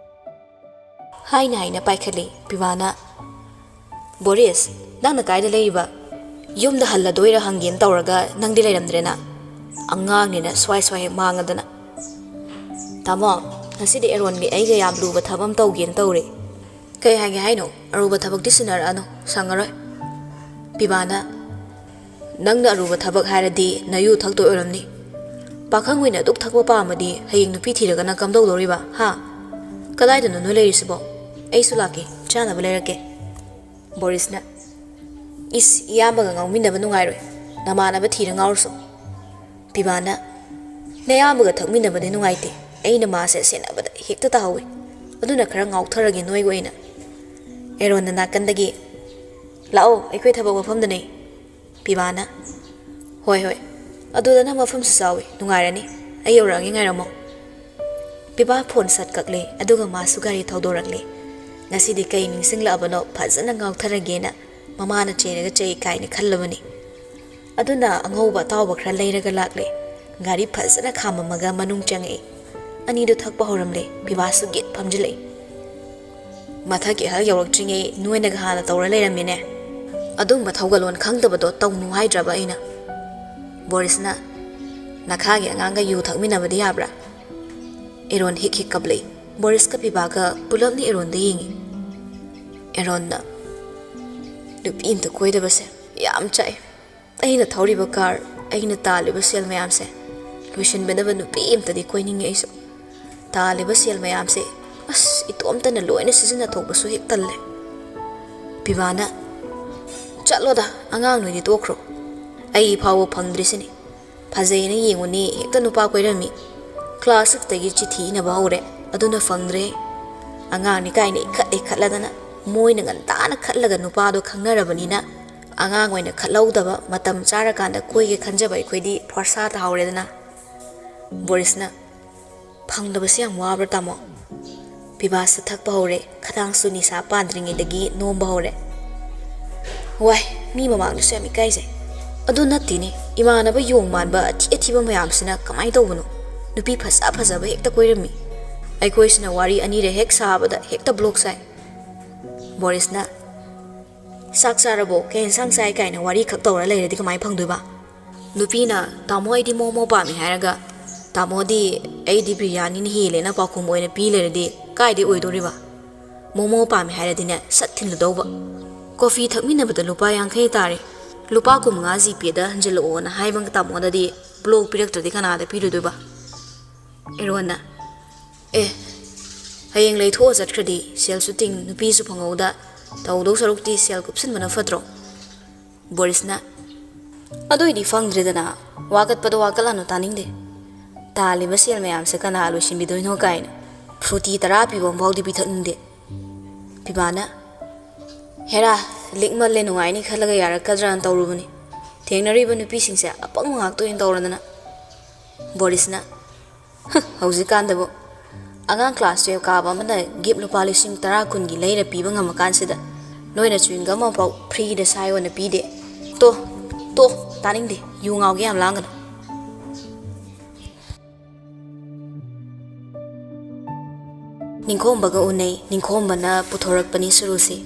ꯍꯥꯏꯅ ꯍꯥꯏꯅ ꯄꯥꯏꯈꯠꯂꯤ꯫ ꯄꯤꯕꯥꯅ, "ꯕꯣꯔꯤꯁ, ꯅꯪꯅ ꯀꯥꯏꯗ ꯂꯩꯔꯤꯕ? ꯌꯨꯝꯗ ꯍꯜꯂꯗꯣꯏꯔ ꯍꯪꯒꯦꯅ ꯇꯧꯔꯒ ꯅꯪꯗꯤ ꯂꯩꯔꯝꯗ꯭ꯔꯦꯅ꯫ ꯑꯉꯥꯡꯅꯤꯅ ꯁ꯭ꯋꯥꯏ ꯁ꯭ꯋꯥꯏ ꯍꯦꯛ ꯃꯥꯡꯉꯗꯅ"꯫ "ꯇꯥꯃꯣ, ꯉꯁꯤꯗꯤ ꯑꯦꯔꯣꯟꯒꯤ ꯑꯩꯒ ꯌꯥꯝ ꯂꯨꯕ ꯊꯕꯛ ꯑꯃ ꯇꯧꯒꯦꯅ ꯇꯧꯔꯤ"꯫ "ꯀꯩ ꯍꯥꯏꯒꯦ ꯍꯥꯏꯅꯣ? ꯑꯔꯨꯕ ꯊꯕꯛꯇꯤ ꯁꯤꯟꯅꯔꯛꯑꯅꯨ, ꯁꯪꯉꯔꯣꯏ"꯫ ꯄꯤꯕꯥꯅ, "ꯅꯪꯅ ꯑꯔꯨꯕ ꯊꯕꯛ ꯍꯥꯏꯔꯗꯤ ꯅꯌꯨ ꯊꯛꯇꯣꯏ ꯑꯣꯏꯔꯝꯅꯤ꯫ ꯄꯥꯈꯪ ꯑꯣꯏꯅ ꯑꯗꯨꯛ ꯊꯛꯄ ꯄꯥꯝꯃꯗꯤ ꯍꯌꯦꯡ ꯅꯨꯄꯤ ꯊꯤꯔꯒꯅ ꯀꯝꯗꯧꯗꯧꯔꯤꯕ, ꯍꯥ? ꯀꯗꯥꯏꯗꯅꯣ ꯅꯣꯏ ꯂꯩꯔꯤꯁꯤꯕꯣ? ꯑꯩꯁꯨ ꯂꯥꯛꯀꯦ, ꯆꯥꯅꯕ ꯂꯩꯔꯛꯀꯦ"꯫ ꯕꯣꯔꯤꯁꯅ, "ꯏꯁ, ꯏꯌꯥꯝꯕꯒ ꯉꯥꯎꯃꯤꯟꯅꯕ ꯅꯨꯡꯉꯥꯏꯔꯣꯏ, ꯅꯃꯥꯟꯅꯕ ꯊꯤꯔ ꯉꯥꯎꯔꯨꯁꯣ"꯫ ꯄꯤꯕꯥꯅ, "ꯅꯌꯥꯝꯕꯒ ꯊꯛꯃꯤꯟꯅꯕꯗꯤ ꯅꯨꯡꯉꯥꯏꯇꯦ, ꯑꯩꯅ ꯃꯥꯁꯦ ꯁꯦꯟꯅꯕꯗ ꯍꯦꯛꯇ ꯇꯥꯍꯧꯋꯤ, ꯑꯗꯨꯅ ꯈꯔ ꯉꯥꯎꯊꯔꯒꯦ ꯅꯣꯏꯒ ꯑꯣꯏꯅ"꯫ ꯑꯦꯔꯣꯟꯅ ꯅꯥꯀꯟꯗꯒꯤ, "ꯂꯥꯛꯑꯣ, ꯑꯩꯈꯣꯏ ꯊꯕꯛ ꯃꯐꯝꯗꯅꯦ"꯫ ꯄꯤꯕꯥꯅ, "ꯍꯣꯏ, ꯍꯣꯏ, ꯑꯗꯨꯗꯅ ꯃꯐꯝꯁꯨ ꯆꯥꯎꯏ, ꯅꯨꯡꯉꯥꯏꯔꯅꯤ, ꯑꯩ ꯌꯧꯔꯛꯑꯒꯦ, ꯉꯥꯏꯔꯝꯃꯣ"꯫ ꯄꯤꯕꯥ ꯐꯣꯟ ꯁꯠ ꯀꯛꯂꯦ, ꯑꯗꯨꯒ ꯃꯥꯁꯨ ꯒꯥꯔꯤ ꯊꯧꯗꯣꯔꯛꯂꯦ꯫ ꯉꯁꯤꯗꯤ ꯀꯩ ꯅꯤꯡꯁꯤꯡꯂꯛꯑꯕꯅꯣ, ꯐꯖꯅ ꯉꯥꯎꯊꯔꯒꯦꯅ ꯃꯃꯥꯅ ꯆꯩꯔꯒ ꯆꯩ ꯀꯥꯏꯅ ꯈꯜꯂꯕꯅꯤ꯫ ꯑꯗꯨꯅ ꯑꯉꯧꯕ ꯑꯇꯥꯎꯕ ꯈꯔ ꯂꯩꯔꯒ ꯂꯥꯛꯂꯦ꯫ ꯒꯥꯔꯤ ꯐꯖꯅ ꯈꯥꯝꯃꯝꯃꯒ ꯃꯅꯨꯡ ꯆꯪꯉꯛꯏ꯫ ꯑꯅꯤꯗꯨ ꯊꯛꯄ ꯍꯧꯔꯝꯂꯦ꯫ ꯄꯤꯕꯥꯁꯨ ꯒꯤꯠ ꯐꯝꯖꯤꯜꯂꯛꯏ꯫ "ꯃꯊꯛꯀꯤ ꯑꯍꯜ ꯌꯧꯔꯛꯇ꯭ꯔꯤꯉꯩ ꯅꯣꯏꯅꯒ ꯍꯥꯟꯅ ꯇꯧꯔ ꯂꯩꯔꯝꯃꯤꯅꯦ꯫ ꯑꯗꯨꯝꯕ ꯊꯧꯒꯜꯂꯣꯟ ꯈꯪꯗꯕꯗꯣ ꯇꯧꯅꯨ ꯍꯥꯏꯗ꯭ꯔꯕ ꯑꯩꯅ?" ꯕꯣꯔꯤꯁꯅ, "ꯅꯈꯥꯒꯤ ꯑꯉꯥꯡꯒ ꯌꯨ ꯊꯛꯃꯤꯟꯅꯕꯗꯤ ꯌꯥꯕ꯭ꯔꯥ?" ꯑꯦꯔꯣꯟ ꯍꯤꯛ ꯍꯤꯛ ꯀꯞꯂꯛꯏ꯫ ꯕꯣꯔꯤꯁꯀ ꯄꯤꯕꯥꯒ ꯄꯨꯂꯞꯅꯤ ꯑꯦꯔꯣꯟꯗ ꯌꯦꯡꯉꯤ꯫ ꯑꯦꯔꯣꯟꯅ, "ꯅꯨꯄꯤ ꯑꯝꯇ ꯀꯣꯏꯗꯕꯁꯦ ꯌꯥꯝ ꯆꯥꯛꯑꯦ꯫ ꯑꯩꯅ ꯊꯧꯔꯤꯕ ꯀꯥꯔ, ꯑꯩꯅ ꯇꯥꯜꯂꯤꯕ ꯁꯦꯜ ꯃꯌꯥꯝꯁꯦ ꯂꯣꯏꯁꯤꯟꯕꯤꯅꯕ ꯅꯨꯄꯤ ꯑꯝꯇꯗꯤ ꯀꯣꯏꯅꯤꯡꯉꯤ ꯑꯩꯁꯨ꯫ ꯇꯥꯜꯂꯤꯕ ꯁꯦꯜ ꯃꯌꯥꯝꯁꯦ, ꯑꯁ, ꯏꯇꯣꯝꯇꯅ ꯂꯣꯏꯅ ꯁꯤꯖꯤꯟꯅꯊꯣꯛꯄꯁꯨ ꯍꯦꯛ ꯇꯜꯂꯦ"꯫ ꯄꯤꯕꯥꯅ, "ꯆꯠꯂꯣꯗ, ꯑꯉꯥꯡ ꯅꯣꯏꯗꯤ ꯇꯣꯛꯈ꯭ꯔꯣ꯫ ꯑꯩ ꯐꯥꯎꯕ ꯐꯪꯗ꯭ꯔꯤꯁꯤꯅꯤ꯫ ꯐꯖꯩꯅ ꯌꯦꯡꯉꯨꯅꯤ, ꯍꯦꯛꯇ ꯅꯨꯄꯥ ꯀꯣꯏꯔꯝꯃꯤ꯫ ꯀ꯭ꯂꯥꯁ ꯁꯤꯛꯁꯇꯒꯤ ꯆꯤꯊꯤ ꯏꯅꯕ ꯍꯧꯔꯦ, ꯑꯗꯨꯅ ꯐꯪꯗ꯭ꯔꯦ"꯫ ꯑꯉꯥꯡꯅꯤ ꯀꯥꯏꯅ ꯏꯈꯠ ꯏꯈꯠꯂꯗꯅ, ꯃꯣꯏꯅ ꯉꯟꯇꯥꯅ ꯈꯠꯂꯒ ꯅꯨꯄꯥꯗꯣ ꯈꯪꯅꯔꯕꯅꯤꯅ, ꯑꯉꯥꯡ ꯑꯣꯏꯅ ꯈꯠꯍꯧꯗꯕ, ꯃꯇꯝ ꯆꯥꯔꯀꯥꯟꯗ ꯀꯣꯏꯒꯦ ꯈꯟꯖꯕ ꯑꯩꯈꯣꯏꯗꯤ ꯐꯣꯔꯁꯥ ꯇꯥꯍꯧꯔꯦꯗꯅ꯫ ꯕꯣꯔꯤꯁꯅ, "ꯐꯪꯗꯕꯁꯦ ꯌꯥꯝ ꯋꯥꯕ꯭ꯔꯥ, ꯇꯥꯃꯣ?" ꯄꯤꯕꯥꯁꯇ ꯊꯛꯄ ꯍꯧꯔꯦ, ꯈꯗꯥꯡꯁꯨ ꯅꯤꯁꯥ ꯄꯥꯟꯗ꯭ꯔꯤꯉꯩꯗꯒꯤ ꯅꯣꯝꯕ ꯍꯧꯔꯦ꯫ "ꯋꯥꯏ, ꯃꯤ ꯃꯃꯥꯡꯗꯁꯨ ꯌꯥꯝ ꯏꯀꯥꯏꯖꯩ꯫ ꯑꯗꯨ ꯅꯠꯇꯦꯅꯦ, ꯏꯃꯥꯟꯅꯕ ꯌꯣꯡ ꯃꯥꯟꯕ ꯑꯊꯤ ꯑꯊꯤꯕ ꯃꯌꯥꯝꯁꯤꯅ ꯀꯃꯥꯏꯅ ꯇꯧꯕꯅꯣ? ꯅꯨꯄꯤ ꯐꯖ ꯐꯖꯕ ꯍꯦꯛꯇ ꯀꯣꯏꯔꯝꯃꯤ꯫ ꯑꯩꯈꯣꯏꯁꯤꯅ ꯋꯥꯔꯤ ꯑꯅꯤꯔ ꯍꯦꯛ ꯁꯥꯕꯗ ꯍꯦꯛꯇ ꯕ꯭ꯂꯣꯛ ꯆꯥꯏ꯫" ꯕꯣꯔꯤꯁꯅ, "ꯆꯥꯛ ꯆꯥꯔꯕꯣ? ꯀꯩ ꯌꯦꯟꯁꯥꯡ ꯆꯥꯏ?" ꯀꯥꯏꯅ ꯋꯥꯔꯤ ꯈꯛ ꯇꯧꯔ ꯂꯩꯔꯗꯤ ꯀꯃꯥꯏꯅ ꯐꯪꯗꯣꯏꯕ? ꯅꯨꯄꯤꯅ, "ꯇꯥꯃꯣ, ꯑꯩꯗꯤ ꯃꯣꯃꯣ ꯄꯥꯝꯃꯤ" ꯍꯥꯏꯔꯒ, "ꯇꯥꯃꯣꯗꯤ ꯑꯩꯗꯤ ꯕꯤꯔꯌꯥꯅꯤꯅ ꯍꯦꯜꯂꯦꯅ" ꯄꯥꯎꯈꯨꯝ ꯑꯣꯏꯅ ꯄꯤ ꯂꯩꯔꯗꯤ ꯀꯥꯏꯗꯩ ꯑꯣꯏꯗꯣꯔꯤꯕ? ꯃꯣꯃꯣ ꯄꯥꯝꯃꯤ ꯍꯥꯏꯔꯗꯤꯅꯦ, ꯁꯠ ꯊꯤꯜꯂꯨꯗꯧꯕ꯫ ꯀꯣꯐꯤ ꯊꯛꯃꯤꯟꯅꯕꯗ ꯂꯨꯄꯥ ꯌꯥꯡꯈꯩ ꯇꯥꯔꯦ, ꯂꯨꯄꯥ ꯀꯨꯟꯃꯉꯥ ꯖꯤꯄꯦꯗ ꯍꯟꯖꯤꯜꯂꯛꯑꯣꯅ ꯍꯥꯏꯕ ꯇꯥꯃꯣꯗꯗꯤ ꯕ꯭ꯂꯣꯛ ꯄꯤꯔꯛꯇ꯭ꯔꯗꯤ ꯀꯅꯥꯗ ꯄꯤꯔꯨꯗꯣꯏꯕ? ꯑꯦꯔꯣꯟꯅ, "ꯑꯦ, ꯍꯌꯦꯡ ꯂꯩꯊꯣꯛꯑ ꯆꯠꯈ꯭ꯔꯗꯤ ꯁꯦꯜꯁꯨ ꯇꯤꯡ, ꯅꯨꯄꯤꯁꯨ ꯐꯪꯍꯧꯗ, ꯇꯧꯗꯧ ꯁꯔꯨꯛꯇꯤ ꯁꯦꯜ ꯀꯨꯞꯁꯤꯟꯕꯅ ꯐꯠꯇ꯭ꯔꯣ?" ꯕꯣꯔꯤꯁꯅ, "ꯑꯗꯨꯏꯗꯤ ꯐꯪꯗ꯭ꯔꯦꯗꯅ, ꯋꯥꯀꯠꯄꯗꯣ ꯋꯥꯀꯠꯂꯅꯨ, ꯇꯥꯅꯤꯡꯗꯦ꯫ ꯇꯥꯜꯂꯤꯕ ꯁꯦꯜ ꯃꯌꯥꯝꯁꯦ ꯀꯅꯥ ꯂꯣꯏꯁꯤꯟꯕꯤꯗꯣꯏꯅꯣ ꯀꯥꯏꯅ ꯐ꯭ꯔꯨꯇꯤ ꯇꯔꯥ ꯄꯤꯕ ꯑꯃꯐꯥꯎꯗꯤ ꯄꯤꯊꯛꯅꯤꯡꯗꯦ꯫" ꯄꯤꯕꯥꯅ, "ꯍꯦꯔꯥ, ꯂꯤꯛꯃꯜꯂꯦ ꯅꯨꯡꯉꯥꯏꯅꯤ ꯈꯜꯂꯒ ꯌꯥꯔꯛꯀꯗ꯭ꯔꯥꯅ ꯇꯧꯔꯨꯕꯅꯤ꯫ ꯊꯦꯡꯅꯔꯤꯕ ꯅꯨꯄꯤꯁꯤꯡꯁꯦ ꯑꯄꯪꯕ ꯉꯥꯛꯇ ꯑꯣꯏꯅ ꯇꯧꯔꯗꯅ꯫" ꯕꯣꯔꯤꯁꯅ, "ꯍ, ꯍꯧꯖꯤꯛꯀꯥꯟꯗꯕꯨ ꯑꯉꯥꯡ ꯀ꯭ꯂꯥꯁ ꯇꯨꯌꯦꯜꯞ ꯀꯥꯕ ꯑꯃꯅ ꯒꯤꯐ ꯂꯨꯄꯥ ꯂꯤꯁꯤꯡ ꯇꯔꯥ ꯀꯨꯟꯒꯤ ꯂꯩꯔ ꯄꯤꯕ ꯉꯝꯃꯀꯥꯟꯁꯤꯗ ꯅꯣꯏꯅ ꯆ꯭ꯋꯤꯡꯒꯝ ꯑꯃꯐꯥꯎ ꯐ꯭ꯔꯤꯗ ꯁꯥꯏꯌꯣꯅ ꯄꯤꯗꯦ꯫ ꯇꯣ, ꯇꯣ, ꯇꯥꯅꯤꯡꯗꯦ, ꯌꯨ ꯉꯥꯎꯒꯦ ꯌꯥꯝ ꯂꯥꯡꯒꯅꯨ꯫" ꯅꯤꯡꯈꯣꯝꯕꯒ ꯎꯅꯩ꯫ ꯅꯤꯡꯈꯣꯝꯕꯅ ꯄꯨꯊꯣꯔꯛꯄꯅꯤ ꯁꯨꯔꯨꯁꯤ꯫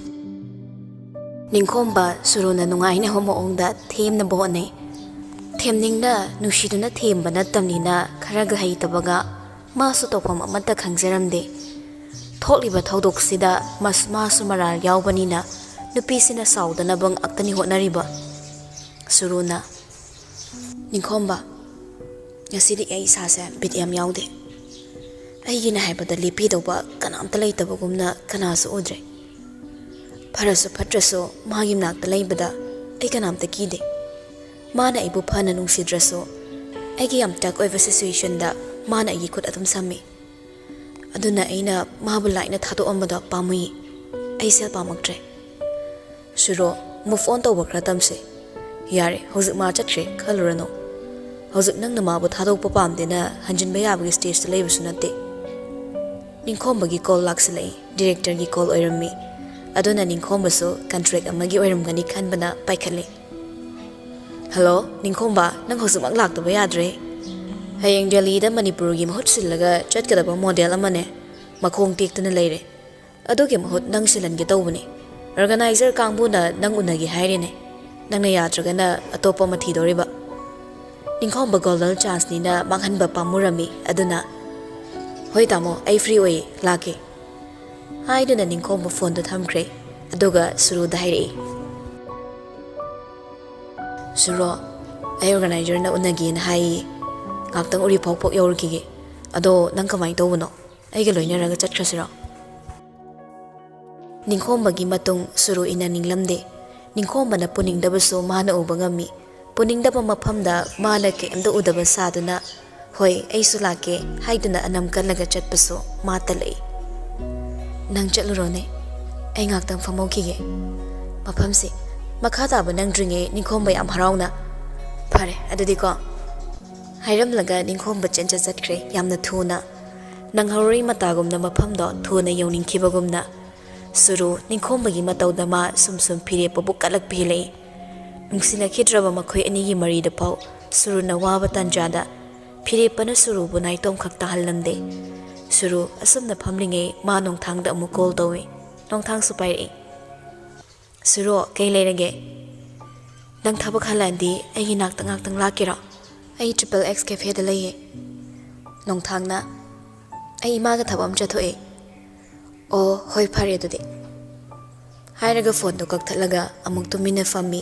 ꯅꯤꯡꯈꯣꯝꯕ ꯁꯨꯔꯨꯅ ꯅꯨꯡꯉꯥꯏꯅꯕ ꯃꯑꯣꯡꯗ ꯊꯦꯝꯅꯕ ꯍꯣꯠꯅꯩ꯫ ꯊꯦꯝꯅꯤꯡꯅ ꯅꯨꯡꯁꯤꯗꯨꯅ ꯊꯦꯝꯕ ꯅꯠꯇꯕꯅꯤꯅ ꯈꯔꯒ ꯍꯩꯇꯕꯒ ꯃꯥꯁꯨ ꯇꯧꯐꯝ ꯑꯃꯠꯇ ꯈꯪꯖꯔꯝꯗꯦ꯫ ꯊꯣꯛꯂꯤꯕ ꯊꯧꯗꯣꯛꯁꯤꯗ ꯃꯁ-, ꯃꯥꯁꯨ ꯃꯔꯥꯜ ꯌꯥꯎꯕꯅꯤꯅ ꯅꯨꯄꯤꯁꯤꯅ ꯁꯥꯎꯗꯅꯕ ꯉꯥꯛꯇꯅꯤ ꯍꯣꯠꯅꯔꯤꯕ꯫ ꯁꯨꯔꯨꯅ, "ꯅꯤꯡꯈꯣꯝꯕ, ꯉꯁꯤꯗꯤ ꯑꯩ ꯏꯁꯥꯁꯦ ꯕꯤꯠ ꯌꯥꯝ ꯌꯥꯎꯗꯦ꯫ ꯑꯩꯒꯤꯅ ꯍꯥꯏꯕꯗ ꯂꯦꯞꯄꯤꯗꯧꯕ ꯀꯅꯥꯝꯇ ꯂꯩꯇꯕꯒꯨꯝꯅ ꯀꯅꯥꯁꯨ ꯎꯗ꯭ꯔꯦ꯫ ꯐꯔꯁꯨ ꯐꯠꯇ꯭ꯔꯁꯨ ꯃꯥꯒꯤ ꯃꯅꯥꯛꯇ ꯂꯩꯕꯗ ꯑꯩ ꯀꯅꯥꯝꯇ ꯀꯤꯗꯦ꯫ ꯃꯥꯅ ꯑꯩꯕꯨ ꯐꯅ ꯅꯨꯡꯁꯤꯗ꯭ꯔꯁꯨ ꯑꯩꯒꯤ ꯌꯥꯝ ꯇꯛ ꯑꯣꯏꯕ ꯁꯤꯆꯨꯋꯦꯁꯟꯗ ꯃꯥꯅ ꯑꯩꯒꯤ ꯈꯨꯠ ꯑꯗꯨꯝ ꯁꯝꯃꯤ꯫ ꯑꯗꯨꯅ ꯑꯩꯅ ꯃꯥꯕꯨ ꯂꯥꯏꯅ ꯊꯥꯗꯣꯛꯑꯝꯕꯗꯣ ꯄꯥꯝꯃꯨꯏ꯫ ꯑꯩ ꯁꯦꯜ ꯄꯥꯝꯃꯛꯇ꯭ꯔꯦ꯫ ꯁꯨꯔꯣ, move on ꯇꯧꯕ ꯈꯔ ꯇꯝꯁꯦ꯫ ꯌꯥꯔꯦ, ꯍꯧꯖꯤꯛ ꯃꯥ ꯆꯠꯈ꯭ꯔꯦ ꯈꯜꯂꯨꯔꯅꯨ꯫ ꯍꯧꯖꯤꯛ ꯅꯪꯅ ꯃꯥꯕꯨ ꯊꯥꯗꯣꯛꯄ ꯄꯥꯝꯗꯦꯅ ꯍꯟꯖꯤꯟꯕ ꯌꯥꯕꯒꯤ stageꯇ ꯂꯩꯕꯁꯨ ꯅꯠꯇꯦ꯫ ꯅꯤꯡꯈꯣꯝꯕꯒꯤ call ꯂꯥꯛꯁꯤꯜꯂꯛꯏ꯫ Directorꯒꯤ call ꯑꯣꯏꯔꯝꯃꯤ꯫ ꯑꯗꯨꯅ ꯅꯤꯡꯈꯣꯝꯕꯁꯨ contract ꯑꯃꯒꯤ ꯑꯣꯏꯔꯝꯒꯅꯤ ꯈꯟꯕꯅ ꯄꯥꯏꯈꯠꯂꯤ꯫ "Hello, ꯅꯤꯡꯈꯣꯝꯕ, ꯅꯪ ꯍꯧꯖꯤꯛꯃꯛ ꯂꯥꯛꯇꯕ ꯌꯥꯗ꯭ꯔꯦ꯫ ꯍꯌꯦꯡ ꯗꯦꯜꯂꯤꯗ ꯃꯅꯤꯄꯨꯔꯒꯤ ꯃꯍꯨꯠ ꯁꯤꯜꯂꯒ ꯆꯠꯀꯗꯕ model ꯑꯃꯅꯦ꯫ ꯃꯈꯣꯡ ꯇꯦꯛꯇꯨꯅ ꯂꯩꯔꯦ꯫ ꯑꯗꯨꯒꯤ ꯃꯍꯨꯠ ꯅꯪ ꯁꯤꯜꯍꯟꯒꯦ ꯇꯧꯕꯅꯦ꯫ Organizer ꯀꯥꯡꯕꯨꯅ ꯅꯪ ꯎꯅꯒꯦ ꯍꯥꯏꯔꯤꯅꯦ꯫ ꯅꯪꯅ ꯌꯥꯗ꯭ꯔꯒꯅ ꯑꯇꯣꯞꯄ ꯑꯃ ꯊꯤꯗꯣꯔꯤꯕ꯫" ꯅꯤꯡꯈꯣꯝꯕ golden chanceꯅꯤꯅ ꯃꯥꯡꯍꯟꯕ ꯄꯥꯝꯃꯨꯔꯝꯃꯤ꯫ ꯑꯗꯨꯅ, "ꯍꯣꯏ ꯇꯥꯃꯣ, ꯑꯩ free ꯑꯣꯏꯌꯦ, ꯂꯥꯛꯀꯦ" ꯍꯥꯏꯗꯨꯅ ꯅꯤꯡꯈꯣꯝꯕ phoneꯗꯨ ꯊꯝꯈ꯭ꯔꯦ꯫ ꯑꯗꯨꯒ ꯁꯨꯔꯨꯗ ꯍꯥꯏꯔꯛꯏ, "ꯁꯨꯔꯣ, ꯑꯩ organizerꯅ ꯎꯅꯒꯦꯅ ꯍꯥꯏꯌꯦ꯫ ꯉꯥꯛꯇꯪ ꯎꯔꯤꯄꯣꯛ ꯐꯥꯎ ꯌꯧꯔꯨꯈꯤꯒꯦ꯫ ꯑꯗꯣ ꯅꯪ ꯀꯃꯥꯏꯅ ꯇꯧꯕꯅꯣ? ꯑꯩꯒ ꯂꯣꯏꯅꯔꯒ ꯆꯠꯈ꯭ꯔꯁꯤꯔꯣ?" ꯅꯤꯡꯈꯣꯝꯕꯒꯤ ꯃꯇꯨꯡ ꯁꯨꯔꯨ ꯏꯟꯅꯅꯤꯡꯂꯝꯗꯦ꯫ ꯅꯤꯡꯈꯣꯝꯕꯅ ꯄꯨꯅꯤꯡꯗꯕꯁꯨ ꯃꯥꯅ ꯎꯕ ꯉꯝꯃꯤ꯫ ꯄꯨꯅꯤꯡꯗꯕ ꯃꯐꯝꯗ ꯃꯥꯅ ꯀꯩꯝꯇ ꯎꯗꯕ ꯁꯥꯗꯨꯅ, "ꯍꯣꯏ, ꯑꯩꯁꯨ ꯂꯥꯛꯀꯦ" ꯍꯥꯏꯗꯨꯅ ꯑꯅꯝ ꯀꯜꯂꯒ ꯆꯠꯄꯁꯨ ꯃꯥ ꯇꯜꯂꯛꯏ꯫ "ꯅꯪ ꯆꯠꯂꯨꯔꯣꯅꯦ, ꯑꯩ ꯉꯥꯛꯇꯪ ꯐꯝꯍꯧꯈꯤꯒꯦ꯫" ꯃꯐꯝꯁꯤ ꯃꯈꯥ ꯇꯥꯕ ꯅꯪꯗ꯭ꯔꯤꯉꯩ ꯅꯤꯡꯈꯣꯝꯕ ꯌꯥꯝ ꯍꯔꯥꯎꯅ, "ꯐꯔꯦ, ꯑꯗꯨꯗꯤꯀꯣ" ꯍꯥꯏꯔꯝꯂꯒ ꯅꯤꯡꯈꯣꯝꯕ ꯆꯦꯟꯖ ꯆꯠꯈ꯭ꯔꯦ ꯌꯥꯝꯅ ꯊꯨꯅ꯫ ꯅꯪꯍꯧꯔꯣꯏ ꯃꯇꯥꯒꯨꯝꯅ ꯃꯐꯝꯗꯣ ꯊꯨꯅ ꯌꯧꯅꯤꯡꯈꯤꯕꯒꯨꯝꯅ꯫ ꯁꯨꯔꯨ ꯅꯤꯡꯈꯣꯝꯕꯒꯤ ꯃꯇꯧꯗ ꯃꯥ ꯁꯨꯝ ꯁꯨꯝ ꯐꯤꯔꯦꯞꯄꯕꯨ ꯀꯠꯂꯛꯄ ꯍꯦꯜꯂꯛꯏ꯫ ꯅꯨꯡꯁꯤꯅꯈꯤꯗ꯭ꯔꯕ ꯃꯈꯣꯏ ꯑꯅꯤꯒꯤ ꯃꯔꯤꯗ ꯐꯥꯎ ꯁꯨꯔꯨꯅ ꯋꯥꯕ ꯇꯥꯟꯖꯥꯗ ꯐꯤꯔꯦꯞꯄꯅ ꯁꯨꯔꯨꯕꯨ ꯅꯥꯏꯇꯣꯝ ꯈꯛ ꯇꯥꯍꯜꯂꯝꯗꯦ꯫ ꯁꯨꯔꯨ ꯑꯁꯨꯝꯅ ꯐꯝꯂꯤꯉꯩ ꯃꯥ ꯅꯣꯡꯊꯥꯡꯗ ꯑꯃꯨꯛ call ꯇꯧꯏ꯫ ꯅꯣꯡꯊꯥꯡꯁꯨ ꯄꯥꯏꯔꯛꯏ꯫ "ꯁꯨꯔꯣ, ꯀꯩ ꯂꯩꯔꯒꯦ? ꯅꯪ ꯊꯕꯛ ꯍꯜꯂꯛꯑꯗꯤ ꯑꯩꯒꯤ ꯅꯥꯛꯇ ꯉꯥꯛꯇꯪ ꯂꯥꯛꯀꯦꯔꯣ? ꯑꯩ triple X cafeꯗ ꯂꯩꯌꯦ꯫" ꯅꯣꯡꯊꯥꯡꯅ, "ꯑꯩ ꯏꯃꯥꯒ ꯊꯕꯛ ꯑꯃ ꯆꯠꯊꯣꯛꯑꯦ꯫" "ꯑꯣ, ꯍꯣꯏ, ꯐꯔꯦ ꯑꯗꯨꯗꯤ" ꯍꯥꯏꯔꯒ phoneꯗꯣ ꯀꯛꯊꯠꯂꯒ ꯑꯃꯨꯛ ꯇꯨꯃꯤꯟꯅ ꯐꯝꯃꯤ꯫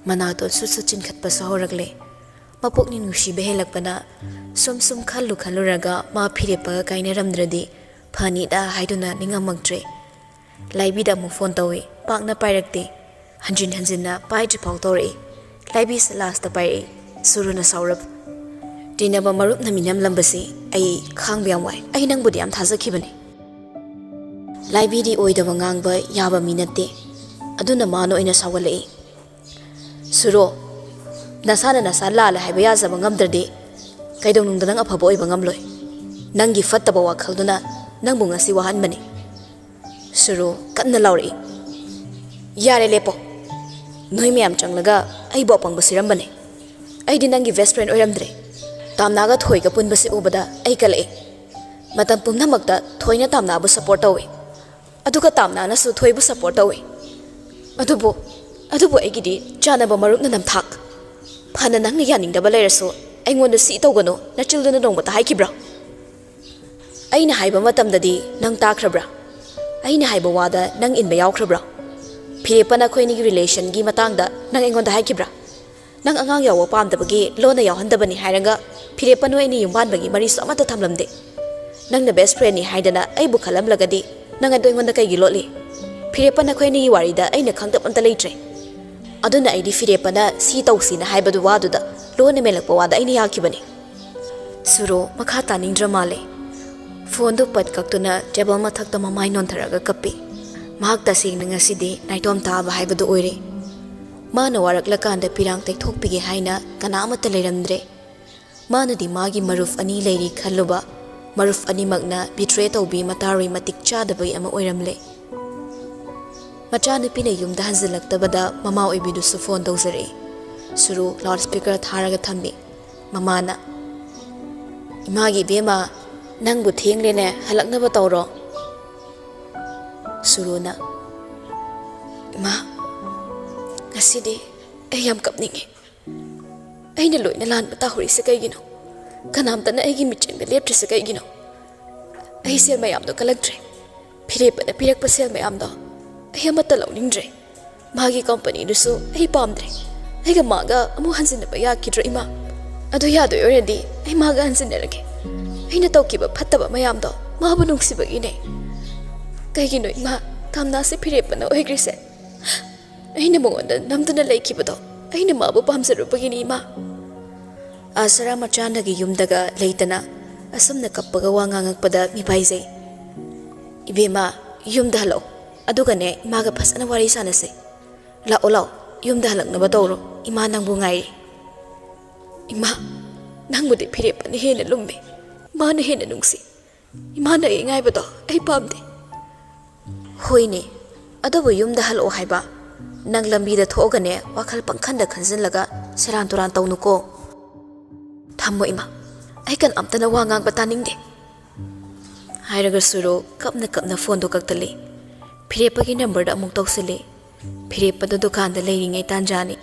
ꯃꯅꯥꯇꯣꯟ ꯁꯨꯠ ꯁꯨꯠ ꯆꯤꯟꯈꯠꯄꯁꯨ ꯍꯧꯔꯛꯂꯦ꯫ ꯃꯄꯨꯛꯅꯤꯡ ꯅꯨꯡꯁꯤꯕ ꯍꯦꯜꯂꯛꯄꯅ ꯁꯨꯝ ꯁꯨꯝ ꯈꯜꯂꯨ ꯈꯜꯂꯨꯔꯒ ꯃꯥ ꯐꯤꯔꯦꯞꯄꯒ ꯀꯥꯏꯅꯔꯝꯗ꯭ꯔꯗꯤ ꯐꯅꯤꯗ ꯍꯥꯏꯗꯨꯅ ꯅꯤꯡꯉꯝꯃꯛꯇ꯭ꯔꯦ꯫ ꯂꯥꯏꯕꯤꯗ ꯑꯃꯨꯛ phone ꯇꯧꯏ꯫ ꯄꯥꯛꯅ ꯄꯥꯏꯔꯛꯇꯦ꯫ ꯍꯟꯖꯤꯟ ꯍꯟꯖꯤꯟꯅ ꯄꯥꯏꯗ꯭ꯔꯤꯐꯥꯎ ꯇꯧꯔꯛꯏ꯫ ꯂꯥꯏꯕꯤꯁꯦ lastꯇ ꯄꯥꯏꯔꯛꯏ꯫ ꯁꯨꯔꯨꯅ ꯁꯥꯎꯔꯞ, ꯇꯤꯟꯅꯕ ꯃꯔꯨꯞꯅ ꯃꯤꯅꯝꯂꯝꯕꯁꯤ ꯑꯩ ꯈꯥꯡꯕ ꯌꯥꯝ ꯋꯥꯏ꯫ ꯑꯩ ꯅꯪꯕꯨꯗꯤ ꯌꯥꯝ ꯊꯥꯖꯈꯤꯕꯅꯤ꯫ ꯂꯥꯏꯕꯤꯗꯤ ꯑꯣꯏꯗꯕ ꯉꯥꯡꯕ ꯌꯥꯕ ꯃꯤ ꯅꯠꯇꯦ꯫ ꯑꯗꯨꯅ ꯃꯥꯅ ꯑꯣꯏꯅ ꯁꯥꯎꯒꯠꯂꯛꯏ꯫ "ꯁꯨꯔꯣ, ꯅꯁꯥꯅ ꯅꯁꯥ ꯂꯥꯜꯂꯦ ꯍꯥꯏꯕ ꯌꯥꯖꯕ ꯉꯝꯗ꯭ꯔꯗꯤ ꯀꯩꯗꯧꯅꯨꯡꯗ ꯅꯪ ꯑꯐꯕ ꯑꯣꯏꯕ ꯉꯝꯂꯣꯏ꯫ ꯅꯪꯒꯤ ꯐꯠꯇꯕ ꯋꯥꯈꯜꯗꯨꯅ ꯅꯪꯕꯨ ꯉꯁꯤ ꯋꯥꯍꯟꯕꯅꯤ꯫" ꯁꯨꯔꯨ ꯀꯟꯅ ꯂꯥꯎꯔꯛꯏ꯫ "ꯌꯥꯔꯦ, ꯂꯦꯞꯄꯣ꯫ ꯅꯣꯏ ꯃꯌꯥꯝ ꯆꯪꯂꯒ ꯑꯩꯕꯨ ꯑꯄꯪꯕ ꯁꯤꯔꯝꯕꯅꯦ꯫ ꯑꯩꯗꯤ ꯅꯪꯒꯤ best friend ꯑꯣꯏꯔꯝꯗ꯭ꯔꯦ꯫ ꯇꯥꯝꯅꯥꯒ ꯊꯣꯏꯒ ꯄꯨꯟꯕꯁꯤ ꯎꯕꯗ ꯑꯩ ꯀꯜꯂꯛꯏ꯫ ꯃꯇꯝ ꯄꯨꯝꯅꯃꯛꯇ ꯊꯣꯏꯅ ꯇꯥꯝꯅꯥꯕꯨ support ꯇꯧꯏ, ꯑꯗꯨꯒ ꯇꯥꯝꯅꯥꯅꯁꯨ ꯊꯣꯏꯕꯨ support ꯇꯧꯏ꯫ ꯑꯗꯨꯕꯨ, ꯑꯗꯨꯕꯨ ꯑꯩꯒꯤꯗꯤ ꯆꯥꯟꯅꯕ ꯃꯔꯨꯞꯅ ꯅꯝꯊꯥꯛ꯫ ꯐꯅ ꯅꯪꯅ ꯌꯥꯅꯤꯡꯗꯕ ꯂꯩꯔꯁꯨ ꯑꯩꯉꯣꯟꯗ ꯁꯤ ꯇꯧꯒꯅꯨ ꯅꯆꯤꯜꯗꯨꯅ ꯅꯣꯡꯃꯇ ꯍꯥꯏꯈꯤꯕ꯭ꯔꯥ? ꯑꯩꯅ ꯍꯥꯏꯕ ꯃꯇꯝꯗꯗꯤ ꯅꯪ ꯇꯥꯈ꯭ꯔꯕ꯭ꯔꯥ? ꯑꯩꯅ ꯍꯥꯏꯕ ꯋꯥꯗ ꯅꯪ ꯏꯟꯕ ꯌꯥꯎꯈ꯭ꯔꯕ꯭ꯔꯥ? ꯐꯤꯔꯦꯞꯄ ꯅꯈꯣꯏꯅꯤꯒꯤ relationꯒꯤ ꯃꯇꯥꯡꯗ ꯅꯪ ꯑꯩꯉꯣꯟꯗ ꯍꯥꯏꯈꯤꯕ꯭ꯔꯥ? ꯅꯪ ꯑꯉꯥꯡ ꯌꯥꯎꯕ ꯄꯥꯝꯗꯕꯒꯤ ꯂꯣꯟꯅ ꯌꯥꯎꯍꯟꯗꯕꯅꯤ ꯍꯥꯏꯔꯒ ꯐꯤꯔꯦꯞꯄ ꯅꯣꯏ ꯑꯅꯤ ꯌꯨꯝ ꯄꯥꯟꯕꯒꯤ ꯃꯔꯤꯁꯨ ꯑꯃꯠꯇ ꯊꯝꯂꯝꯗꯦ꯫ ꯅꯪꯅ best friendꯅꯤ ꯍꯥꯏꯗꯅ ꯑꯩꯕꯨ ꯈꯜꯂꯝꯂꯒꯗꯤ ꯅꯪ ꯑꯗꯨ ꯑꯩꯉꯣꯟꯗ ꯀꯩꯒꯤ ꯂꯣꯠꯂꯤ? ꯐꯤꯔꯦꯞꯄ ꯅꯈꯣꯏ ꯑꯅꯤꯒꯤ ꯋꯥꯔꯤꯗ ꯑꯩꯅ ꯈꯪꯗꯕ ꯑꯝꯇ ꯂꯩꯇ꯭ꯔꯦ꯫ ꯑꯗꯨꯅ ꯑꯩꯗꯤ ꯐꯤꯔꯦꯞꯄꯅ ꯁꯤ ꯇꯧꯁꯤꯅ ꯍꯥꯏꯕꯗꯨ ꯋꯥꯗꯨꯗ ꯂꯣꯟꯅ ꯃꯦꯜꯂꯛꯄ ꯋꯥꯗ ꯑꯩꯅ ꯌꯥꯈꯤꯕꯅꯤ꯫" ꯁꯨꯔꯣ ꯃꯈꯥ ꯇꯥꯅꯤꯡꯗ꯭ꯔ ꯃꯥꯜꯂꯦ꯫ Phoneꯗꯨ ꯄꯠ ꯀꯛꯇꯨꯅ table ꯃꯊꯛꯇ ꯃꯃꯥꯏ ꯅꯣꯟꯊꯔꯒ ꯀꯞꯄꯤ꯫ ꯃꯍꯥꯛ ꯇꯁꯦꯡꯅ ꯉꯁꯤꯗꯤ ꯅꯥꯏꯇꯣꯝ ꯇꯥꯕ ꯍꯥꯏꯕꯗꯨ ꯑꯣꯏꯔꯦ꯫ ꯃꯥꯅ ꯋꯥꯔꯛꯂꯀꯥꯟꯗ ꯄꯤꯔꯥꯡ ꯇꯩꯊꯣꯛꯄꯤꯒꯦ ꯍꯥꯏꯅ ꯀꯅꯥ ꯑꯃꯠꯇ ꯂꯩꯔꯝꯗ꯭ꯔꯦ꯫ ꯃꯥꯅꯗꯤ ꯃꯥꯒꯤ ꯃꯔꯨꯞ ꯑꯅꯤ ꯂꯩꯔꯤ ꯈꯜꯂꯨꯕ, ꯃꯔꯨꯞ ꯑꯅꯤꯃꯛꯅ betray ꯇꯧꯕꯤ ꯃꯇꯥꯔꯣꯏ ꯃꯇꯤꯛ ꯆꯥꯗꯕꯩ ꯑꯃ ꯑꯣꯏꯔꯝꯂꯦ꯫ ꯃꯆꯥꯅꯨꯄꯤꯅ ꯌꯨꯝꯗ ꯍꯟꯖꯤꯜꯂꯛꯇꯕꯗ ꯃꯃꯥ ꯑꯣꯏꯕꯤꯗꯨꯁꯨ phone ꯇꯧꯖꯔꯛꯏ꯫ ꯁꯨꯔꯨ loudspeaker ꯊꯥꯔꯒ ꯊꯝꯃꯤ꯫ ꯃꯃꯥꯅ, "ꯏꯃꯥꯒꯤ ꯏꯕꯦꯝꯃ, ꯅꯪꯕꯨ ꯊꯦꯡꯂꯦꯅꯦ, ꯍꯜꯂꯛꯅꯕ ꯇꯧꯔꯣ꯫" ꯁꯨꯔꯨꯅ, "ꯏꯃꯥ, ꯉꯁꯤꯗꯤ ꯑꯩ ꯌꯥꯝ ꯀꯞꯅꯤꯡꯉꯤ꯫ ꯑꯩꯅ ꯂꯣꯏꯅ ꯂꯥꯟꯕ ꯇꯥꯍꯧꯔꯤꯁꯦ ꯀꯩꯒꯤꯅꯣ? ꯀꯅꯥꯝꯇꯅ ꯑꯩꯒꯤ ꯃꯤꯠꯌꯦꯡꯗ ꯂꯦꯞꯇ꯭ꯔꯤꯁꯦ ꯀꯩꯒꯤꯅꯣ? ꯑꯩ ꯁꯦꯜ ꯃꯌꯥꯝꯗꯣ ꯀꯜꯂꯛꯇ꯭ꯔꯦ꯫ ꯐꯤꯔꯦꯞꯄꯅ ꯄꯤꯔꯛꯄ ꯁꯦꯜ ꯃꯌꯥꯝꯗꯣ ꯑꯩ ꯑꯃꯠꯇ ꯂꯧꯅꯤꯡꯗ꯭ꯔꯦ꯫ ꯃꯥꯒꯤ companyꯗꯨꯁꯨ ꯑꯩ ꯄꯥꯝꯗ꯭ꯔꯦ꯫ ꯑꯩꯒ ꯃꯥꯒ ꯑꯃꯨꯛ ꯍꯟꯖꯤꯟꯅꯕ ꯌꯥꯈꯤꯗ꯭ꯔꯣ, ꯏꯃꯥ? ꯑꯗꯨ ꯌꯥꯗꯣꯏ ꯑꯣꯏꯔꯗꯤ ꯑꯩ ꯃꯥꯒ ꯍꯟꯖꯤꯟꯅꯔꯒꯦ꯫ ꯑꯩꯅ ꯇꯧꯈꯤꯕ ꯐꯠꯇꯕ ꯃꯌꯥꯝꯗꯣ ꯃꯥꯕꯨ ꯅꯨꯡꯁꯤꯕꯒꯤꯅꯦ꯫ ꯀꯩꯒꯤꯅꯣ, ꯏꯃꯥ, ꯇꯥꯝꯅꯥꯁꯦ ꯐꯤꯔꯦꯞꯄꯅ ꯑꯣꯏꯈ꯭ꯔꯤꯁꯦ? ꯑꯩꯅ ꯃꯉꯣꯟꯗ ꯅꯝꯗꯨꯅ ꯂꯩꯈꯤꯕꯗꯣ ꯑꯩꯅ ꯃꯥꯕꯨ ꯄꯥꯝꯖꯔꯨꯕꯒꯤꯅꯤ, ꯏꯃꯥ꯫" ꯑꯥꯁꯔꯥ ꯃꯆꯥꯅꯒꯤ ꯌꯨꯝꯗꯒ ꯂꯩꯇꯅ ꯑꯁꯨꯝꯅ ꯀꯞꯄꯒ ꯋꯥ ꯉꯥꯡꯉꯛꯄꯗ ꯃꯤꯄꯥꯏꯖꯩ꯫ "ꯏꯕꯦꯝꯃ, ꯌꯨꯝꯗ ꯍꯜꯂꯛꯑꯣ, ꯑꯗꯨꯒꯅꯦ ꯏꯃꯥꯒ ꯐꯖꯅ ꯋꯥꯔꯤ ꯁꯥꯟꯅꯁꯦ꯫ ꯂꯥꯛꯑꯣ ꯂꯥꯛꯑꯣ, ꯌꯨꯝꯗ ꯍꯜꯂꯛꯅꯕ ꯇꯧꯔꯣ, ꯏꯃꯥ ꯅꯪꯕꯨ ꯉꯥꯏꯔꯤ꯫" "ꯏꯃꯥ, ꯅꯪꯕꯨꯗꯤ ꯐꯤꯔꯦꯞꯄꯅ ꯍꯦꯟꯅ ꯂꯨꯝꯃꯦ, ꯃꯥꯅ ꯍꯦꯟꯅ ꯅꯨꯡꯁꯤ꯫ ꯏꯃꯥꯅ ꯑꯩ ꯉꯥꯏꯕꯗꯣ ꯑꯩ ꯄꯥꯝꯗꯦ꯫" "ꯍꯣꯏꯅꯦ, ꯑꯗꯨꯕꯨ ꯌꯨꯝꯗ ꯍꯜꯂꯛꯑꯣ ꯍꯥꯏꯕ꯫ ꯅꯪ ꯂꯝꯕꯤꯗ ꯊꯣꯛꯑꯒꯅꯦ ꯋꯥꯈꯜ ꯄꯪꯈꯟꯗ ꯈꯟꯖꯤꯜꯂꯒ ꯁꯦꯔꯥꯟ ꯇꯨꯔꯥꯟ ꯇꯧꯅꯨꯀꯣ꯫ ꯊꯝꯃꯣ ꯏꯃꯥ, ꯑꯩ ꯀꯅꯥꯝꯇꯅ ꯋꯥ ꯉꯥꯡꯕ ꯇꯥꯅꯤꯡꯗꯦ꯫" ꯍꯥꯏꯔꯒ ꯁꯨꯔꯨ ꯀꯞꯅ ꯀꯞꯅ ꯐꯣꯟꯗꯣ ꯀꯛꯊꯠꯂꯤ꯫ ꯐꯤꯔꯦꯞꯄꯒꯤ ꯅꯝꯕꯔꯗ ꯑꯃꯨꯛ ꯇꯧꯁꯤꯜꯂꯤ꯫ ꯐꯤꯔꯦꯞꯄꯗꯣ ꯗꯨꯀꯥꯟꯗ ꯂꯩꯔꯤꯉꯩ ꯇꯥꯟꯖꯥꯅꯤ꯫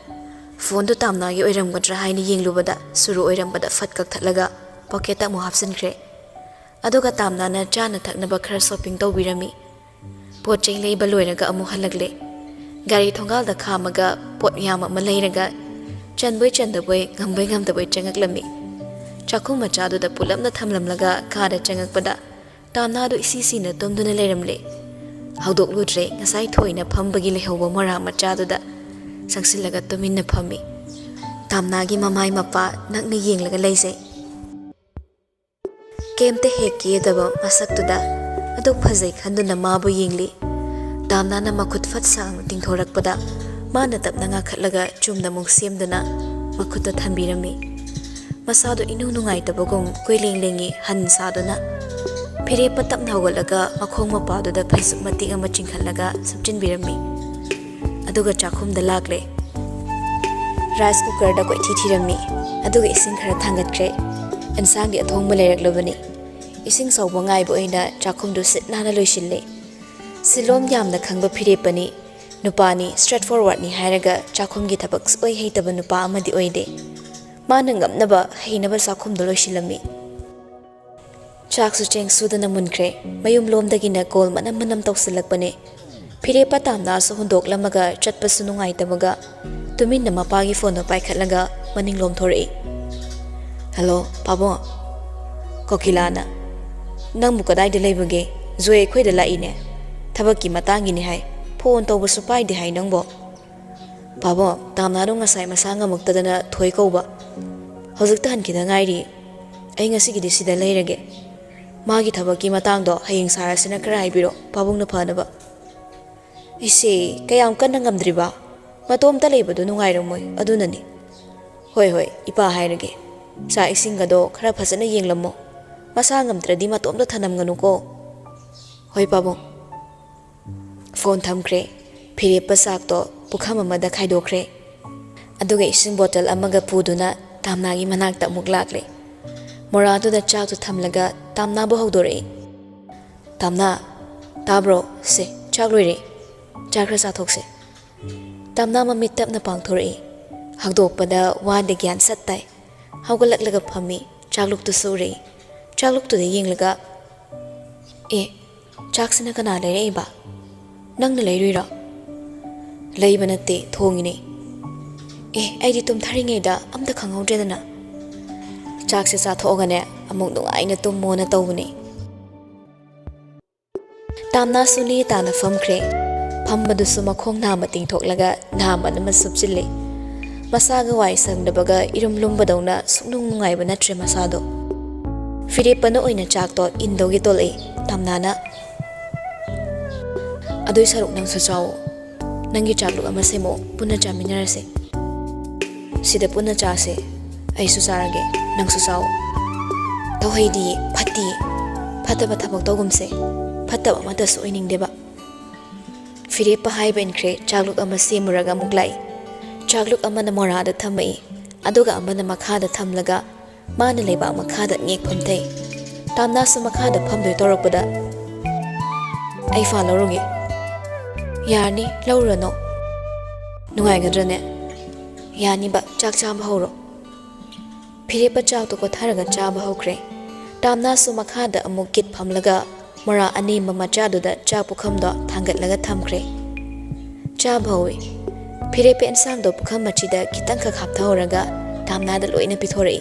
ꯐꯣꯟꯗꯣ ꯇꯥꯝꯅꯥꯒꯤ ꯑꯣꯏꯔꯝꯒꯗ꯭ꯔꯥ ꯍꯥꯏꯅ ꯌꯦꯡꯂꯨꯕꯗ ꯁꯨꯔꯨ ꯑꯣꯏꯔꯝꯕꯗ ꯐꯠ ꯀꯛꯊꯠꯂꯒ ꯄꯣꯀꯦꯠꯇ ꯑꯃꯨꯛ ꯍꯥꯞꯆꯤꯟꯈ꯭ꯔꯦ꯫ ꯑꯗꯨꯒ ꯇꯥꯝꯅꯥꯅ ꯆꯥꯅ ꯊꯛꯅꯕ ꯈꯔ ꯁꯣꯄꯤꯡ ꯇꯧꯕꯤꯔꯝꯃꯤ꯫ ꯄꯣꯠ ꯆꯩ ꯂꯩꯕ ꯂꯣꯏꯔꯒ ꯑꯃꯨꯛ ꯍꯜꯂꯛꯂꯦ꯫ ꯒꯥꯔꯤ ꯊꯣꯡꯒꯥꯜꯗ ꯈꯥꯝꯃꯒ ꯄꯣꯠ ꯌꯥꯝ ꯑꯃ ꯂꯩꯔꯒ ꯆꯟꯕꯣꯏ ꯆꯟꯗꯕꯣꯏ, ꯉꯝꯕꯣꯏ ꯉꯝꯗꯕꯣꯏ ꯆꯪꯉꯛꯂꯝꯃꯤ꯫ ꯆꯥꯛꯈꯨꯝ ꯃꯆꯥꯗꯨꯗ ꯄꯨꯂꯞꯅ ꯊꯝꯂꯝꯂꯒ ꯀꯥꯗ ꯆꯪꯉꯛꯄꯗ ꯇꯥꯝꯅꯥꯗꯨ ꯏꯁꯤ ꯁꯤꯅ ꯇꯨꯝꯗꯨꯅ ꯂꯩꯔꯝꯂꯦ꯫ ꯍꯧꯗꯣꯛꯂꯨꯗ꯭ꯔꯦ, ꯉꯁꯥꯏ ꯊꯣꯏꯅ ꯐꯝꯕꯒꯤ ꯂꯩꯍꯧꯕ ꯃꯣꯔꯥ ꯃꯆꯥꯗꯨꯗ ꯆꯪꯁꯤꯜꯂꯒ ꯇꯨꯃꯤꯟꯅ ꯐꯝꯃꯤ꯫ ꯇꯥꯝꯅꯥꯒꯤ ꯃꯃꯥꯏ ꯃꯄꯥ ꯅꯛꯅ ꯌꯦꯡꯂꯒ ꯂꯩꯖꯩ꯫ ꯀꯩꯝꯇ ꯍꯦꯛ ꯀꯦꯗꯕ ꯃꯁꯛꯇꯨꯗ ꯑꯗꯨꯛ ꯐꯖꯩ ꯈꯟꯗꯨꯅ ꯃꯥꯕꯨ ꯌꯦꯡꯂꯤ꯫ ꯇꯥꯝꯅꯥꯅ ꯃꯈꯨꯠ ꯐꯠ ꯁꯥꯡꯅ ꯇꯤꯡꯊꯣꯔꯛꯄꯗ ꯃꯥꯅ ꯇꯞꯅ ꯉꯥꯈꯠꯂꯒ ꯆꯨꯝꯅ ꯑꯃꯨꯛ ꯁꯦꯝꯗꯨꯅ ꯃꯈꯨꯠꯇ ꯊꯝꯕꯤꯔꯝꯃꯤ꯫ ꯃꯁꯥꯗꯨ ꯏꯅꯨꯡ ꯅꯨꯡꯉꯥꯏꯇꯕꯒꯨꯝ ꯀꯣꯏꯂꯦꯡ ꯂꯦꯡꯉꯤ ꯍꯟ ꯁꯥꯗꯨꯅ꯫ ꯐꯤꯔꯦꯞꯄ ꯇꯞꯅ ꯍꯧꯒꯠꯂꯒ ꯃꯈꯣꯡ ꯃꯄꯥꯗꯨꯗ ꯐꯩꯖꯨꯞ ꯃꯇꯦꯛ ꯑꯃ ꯆꯤꯡꯈꯠꯂꯒ ꯁꯨꯞꯆꯤꯟꯕꯤꯔꯝꯃꯤ꯫ ꯑꯗꯨꯒ ꯆꯥꯛꯈꯨꯝꯗ ꯂꯥꯛꯂꯦ꯫ ꯔꯥꯏꯁ ꯀꯨꯀꯔꯗ ꯀꯣꯏꯊꯤ ꯊꯤꯔꯝꯃꯤ꯫ ꯑꯗꯨꯒ ꯏꯁꯤꯡ ꯈꯔ ꯊꯥꯡꯒꯠꯈ꯭ꯔꯦ꯫ ꯑꯦꯟꯁꯥꯡꯗꯤ ꯑꯊꯣꯡꯕ ꯂꯩꯔꯛꯂꯕꯅꯤ꯫ ꯏꯁꯤꯡ ꯁꯧꯕ ꯉꯥꯏꯕ ꯑꯣꯏꯅ ꯆꯥꯛꯈꯨꯝꯗꯨ ꯁꯤꯠ ꯅꯥꯟꯅ ꯂꯣꯏꯁꯤꯜꯂꯦ꯫ ꯁꯤꯂꯣꯝ ꯌꯥꯝꯅ ꯈꯪꯕ ꯐꯤꯔꯦꯞꯄꯅꯤ꯫ ꯅꯨꯄꯥꯅꯤ, ꯁ꯭ꯇ꯭ꯔꯦꯠ ꯐꯣꯔꯋꯥꯔꯗꯅꯤ ꯍꯥꯏꯔꯒ ꯆꯥꯛꯈꯨꯝꯒꯤ ꯊꯕꯛ ꯁꯨꯛꯍꯩ ꯍꯩꯇꯕ ꯅꯨꯄꯥ ꯑꯃꯗꯤ ꯑꯣꯏꯗꯦ꯫ ꯃꯥꯅ ꯉꯝꯅꯕ ꯍꯩꯅꯕ ꯆꯥꯛꯈꯨꯝꯗꯨ ꯂꯣꯏꯁꯤꯜꯂꯝꯃꯤ꯫ ꯆꯥꯛꯁꯨ ꯆꯦꯡ ꯁꯨꯗꯅ ꯃꯨꯟꯈ꯭ꯔꯦ꯫ ꯃꯌꯨꯝ ꯂꯣꯝꯗꯒꯤꯅ ꯀꯣꯜ ꯃꯅꯝ ꯃꯅꯝ ꯇꯧꯁꯤꯜꯂꯛꯄꯅꯦ꯫ ꯐꯤꯔꯦꯞꯄ ꯇꯥꯝꯅꯥꯁꯨ ꯍꯨꯟꯗꯣꯛꯂꯝꯃꯒ ꯆꯠꯄꯁꯨ ꯅꯨꯡꯉꯥꯏꯇꯕꯒ ꯇꯨꯃꯤꯟꯅ ꯃꯄꯥꯒꯤ ꯐꯣꯟꯗꯣ ꯄꯥꯏꯈꯠꯂꯒ ꯃꯅꯤꯡꯂꯣꯝ ꯊꯣꯔꯛꯏ꯫ "ꯍꯜꯂꯣ, ꯄꯥꯕꯨꯡ?" ꯀꯣꯀꯤꯂꯥꯅ꯫ "ꯅꯪꯕꯨ ꯀꯗꯥꯏꯗ ꯂꯩꯕꯒꯦ? ꯖꯣꯏ ꯑꯩꯈꯣꯏꯗ ꯂꯥꯛꯏꯅꯦ꯫ ꯊꯕꯛꯀꯤ ꯃꯇꯥꯡꯒꯤꯅꯤ ꯍꯥꯏ꯫ ꯐꯣꯟ ꯇꯧꯕꯁꯨ ꯄꯥꯏꯗꯦ ꯍꯥꯏ ꯅꯪꯕꯣ?" "ꯄꯥꯕꯨꯡ, ꯇꯥꯝꯅꯥꯗꯣ ꯉꯁꯥꯏ ꯃꯁꯥ ꯉꯝꯃꯛꯇꯗꯅ ꯊꯣꯏ ꯀꯧꯕ꯫ ꯍꯧꯖꯤꯛꯇ ꯍꯟꯈꯤꯗ ꯉꯥꯏꯔꯤ꯫ ꯑꯩ ꯉꯁꯤꯒꯤꯗꯤ ꯁꯤꯗ ꯂꯩꯔꯒꯦ꯫ ꯃꯥꯒꯤ ꯊꯕꯛꯀꯤ ꯃꯇꯥꯡꯗꯣ ꯍꯌꯦꯡ ꯁꯥꯔꯁꯤꯅ ꯈꯔ ꯍꯥꯏꯕꯤꯔꯣ, ꯄꯥꯕꯨꯡꯅ ꯐꯅꯕ꯫ ꯏꯆꯦ, ꯀꯌꯥꯝ ꯀꯟꯅ ꯉꯝꯗ꯭ꯔꯤꯕ? ꯃꯇꯣꯝꯇ ꯂꯩꯕꯗꯣ ꯅꯨꯡꯉꯥꯏꯔꯝꯃꯣꯏ, ꯑꯗꯨꯅꯅꯤ꯫ ꯍꯣꯏ, ꯍꯣꯏ, ꯏꯄꯥ ꯍꯥꯏꯔꯒꯦ꯫ ꯆꯥꯛ ꯏꯁꯤꯡꯒꯗꯣ ꯈꯔ ꯐꯖꯅ ꯌꯦꯡꯂꯝꯃꯣ꯫ ꯃꯁꯥ ꯉꯝꯗ꯭ꯔꯗꯤ ꯃꯇꯣꯝꯇ ꯊꯅꯝꯒꯅꯨꯀꯣ꯫ ꯍꯣꯏ, ꯄꯥꯕꯨꯡ꯫ ꯐꯣꯟ ꯊꯝꯈ꯭ꯔꯦ꯫ ꯐꯤꯔꯦꯞꯄ ꯆꯥꯛꯇꯣ ꯄꯨꯈꯝ ꯑꯃꯗ ꯈꯥꯏꯗꯣꯛꯈ꯭ꯔꯦ꯫ ꯑꯗꯨꯒ ꯏꯁꯤꯡ ꯕꯣꯇꯜ ꯑꯃꯒ ꯄꯨꯗꯨꯅ ꯇꯥꯝꯅꯥꯒꯤ ꯃꯅꯥꯛꯇ ꯑꯃꯨꯛ ꯂꯥꯛꯂꯦ꯫ ꯃꯣꯔꯥꯗꯨꯗ ꯆꯥꯛꯇꯨ ꯊꯝꯂꯒ ꯇꯥꯝꯅꯥꯕꯨ ꯍꯧꯗꯣꯔꯛꯏ꯫ "ꯇꯥꯝꯅꯥ, ꯇꯥꯕ꯭ꯔꯣ? ꯁꯦ, ꯆꯥꯛ ꯂꯣꯏꯔꯦ꯫ ꯆꯥꯛ ꯈꯔ ꯆꯥꯊꯣꯛꯁꯦ꯫" ꯇꯥꯝꯅꯥ ꯃꯃꯤꯠ ꯇꯞꯅ ꯄꯥꯡꯊꯣꯔꯛꯏ꯫ ꯍꯧꯗꯣꯛꯄꯗ ꯋꯥꯗ ꯒ꯭ꯌꯥꯟ ꯁꯠ ꯇꯥꯏ꯫ ꯍꯧꯒꯠꯂꯛꯂꯒ ꯐꯝꯃꯤ꯫ ꯆꯥꯛꯂꯨꯛꯇꯨꯁꯨ ꯎꯔꯛꯏ꯫ ꯆꯥꯛꯂꯨꯛꯇꯨꯗ ꯌꯦꯡꯂꯒ, "ꯑꯦ, ꯆꯥꯛꯁꯤꯅ ꯀꯅꯥ ꯂꯩꯔꯛꯏꯕ? ꯅꯪꯅ ꯂꯩꯔꯨꯏꯔꯣ?" "ꯂꯩꯕ ꯅꯠꯇꯦ, ꯊꯣꯡꯉꯤꯅꯦ꯫" "ꯑꯦ, ꯑꯩꯗꯤ ꯇꯨꯝꯊꯔꯤꯉꯩꯗ ꯑꯝꯇ ꯈꯪꯍꯧꯗ꯭ꯔꯦꯗꯅ꯫ ꯆꯥꯛꯁꯦ ꯆꯥꯊꯣꯛꯑꯒꯅꯦ, ꯑꯃꯨꯛ ꯅꯨꯡꯉꯥꯏꯅ ꯇꯨꯝꯃꯣꯅ ꯇꯧꯕꯅꯦ꯫" ꯇꯥꯝꯅꯥꯁꯨ ꯅꯦ ꯇꯥꯅ ꯐꯝꯈ꯭ꯔꯦ꯫ ꯐꯝꯕꯗꯨꯁꯨ ꯃꯈꯣꯡ ꯅꯥꯝꯃ ꯇꯤꯡꯊꯣꯛꯂꯒ ꯅꯥꯝꯃꯅ ꯑꯃ ꯁꯨꯞꯆꯤꯜꯂꯤ꯫ ꯃꯁꯥꯒ ꯋꯥꯏ ꯁꯪꯗꯕꯒ ꯏꯔꯨꯝ ꯂꯨꯝꯕꯗꯧꯅ ꯁꯨꯛꯅꯨꯡ ꯅꯨꯡꯉꯥꯏꯕ ꯅꯠꯇ꯭ꯔꯦ ꯃꯁꯥꯗꯣ꯫ ꯐꯤꯔꯦꯞꯄꯅ ꯑꯣꯏꯅ ꯆꯥꯛꯇꯣ ꯏꯟꯗꯧꯒꯤ ꯇꯣꯜꯂꯛꯏ꯫ ꯇꯥꯝꯅꯥꯅ, "ꯑꯗꯨꯏ ꯁꯔꯨꯛ ꯅꯪꯁꯨ ꯆꯥꯎꯑꯣ꯫ ꯅꯪꯒꯤ ꯆꯥꯛꯂꯨꯛ ꯑꯃ ꯁꯦꯝꯃꯛꯑꯣ, ꯄꯨꯟꯅ ꯆꯥꯃꯤꯟꯅꯔꯁꯦ꯫ ꯁꯤꯗ ꯄꯨꯟꯅ ꯆꯥꯁꯦ꯫ ꯑꯩꯁꯨ ꯆꯥꯔꯒꯦ, ꯅꯪꯁꯨ ꯆꯥꯎꯑꯣ꯫" "ꯇꯧꯍꯩꯗꯤꯌꯦ, ꯐꯠꯇꯤꯌꯦ꯫ ꯐꯠꯇꯕ ꯊꯕꯛ ꯇꯧꯒꯨꯝꯁꯦ꯫ ꯐꯠꯇꯕ ꯑꯃꯠꯇꯁꯨ ꯑꯣꯏꯅꯤꯡꯗꯦꯕ꯫" ꯐꯤꯔꯦꯞꯄ ꯍꯥꯏꯕ ꯏꯟꯈ꯭ꯔꯦ, ꯆꯥꯛꯂꯨꯛ ꯑꯃ ꯁꯦꯝꯃꯨꯔꯒ ꯑꯃꯨꯛ ꯂꯥꯛꯏ꯫ ꯆꯥꯛꯂꯨꯛ ꯑꯃꯅ ꯃꯣꯔꯥꯗ ꯊꯝꯃꯛꯏ, ꯑꯗꯨꯒ ꯑꯃꯅ ꯃꯈꯥꯗ ꯊꯝꯂꯒ ꯃꯥꯅ ꯂꯩꯕꯥꯛ ꯃꯈꯥꯗ ꯉꯦꯛ ꯐꯝꯊꯩ꯫ ꯇꯥꯝꯅꯥꯁꯨ ꯃꯈꯥꯗ ꯐꯝꯗꯣꯏ ꯇꯧꯔꯛꯄꯗ, "ꯑꯩ ꯐꯥ ꯂꯧꯔꯨꯒꯦ꯫" "ꯌꯥꯔꯅꯤ, ꯂꯧꯔꯨꯔꯅꯨ꯫" "ꯅꯨꯡꯉꯥꯏꯒꯗ꯭ꯔꯅꯦ?" "ꯌꯥꯅꯤꯕ, ꯆꯥꯛ ꯆꯥꯕ ꯍꯧꯔꯣ꯫" ꯐꯤꯔꯦꯞꯄ ꯆꯥꯛꯇꯨ ꯀꯣꯠꯊꯔꯒ ꯆꯥꯕ ꯍꯧꯈ꯭ꯔꯦ꯫ ꯇꯥꯝꯅꯥꯁꯨ ꯃꯈꯥꯗ ꯑꯃꯨꯛ ꯀꯤꯠ ꯐꯝꯂꯒ ꯃꯣꯔꯥ ꯑꯅꯦꯝꯕ ꯃꯆꯥꯗꯨꯗ ꯆꯥꯛ ꯄꯨꯈꯝꯗꯣ ꯊꯥꯡꯒꯠꯂꯒ ꯊꯝꯈ꯭ꯔꯦ꯫ ꯆꯥꯕ ꯍꯧꯏ꯫ ꯐꯤꯔꯦꯞꯄ ꯏꯟꯁꯥꯡꯗꯣ ꯄꯨꯈꯝ ꯃꯆꯤꯗ ꯈꯤꯇꯪꯈꯛ ꯍꯥꯞꯊꯍꯧꯔꯒ ꯇꯥꯝꯅꯥꯗ ꯂꯣꯏꯅ ꯄꯤꯊꯣꯔꯛꯏ꯫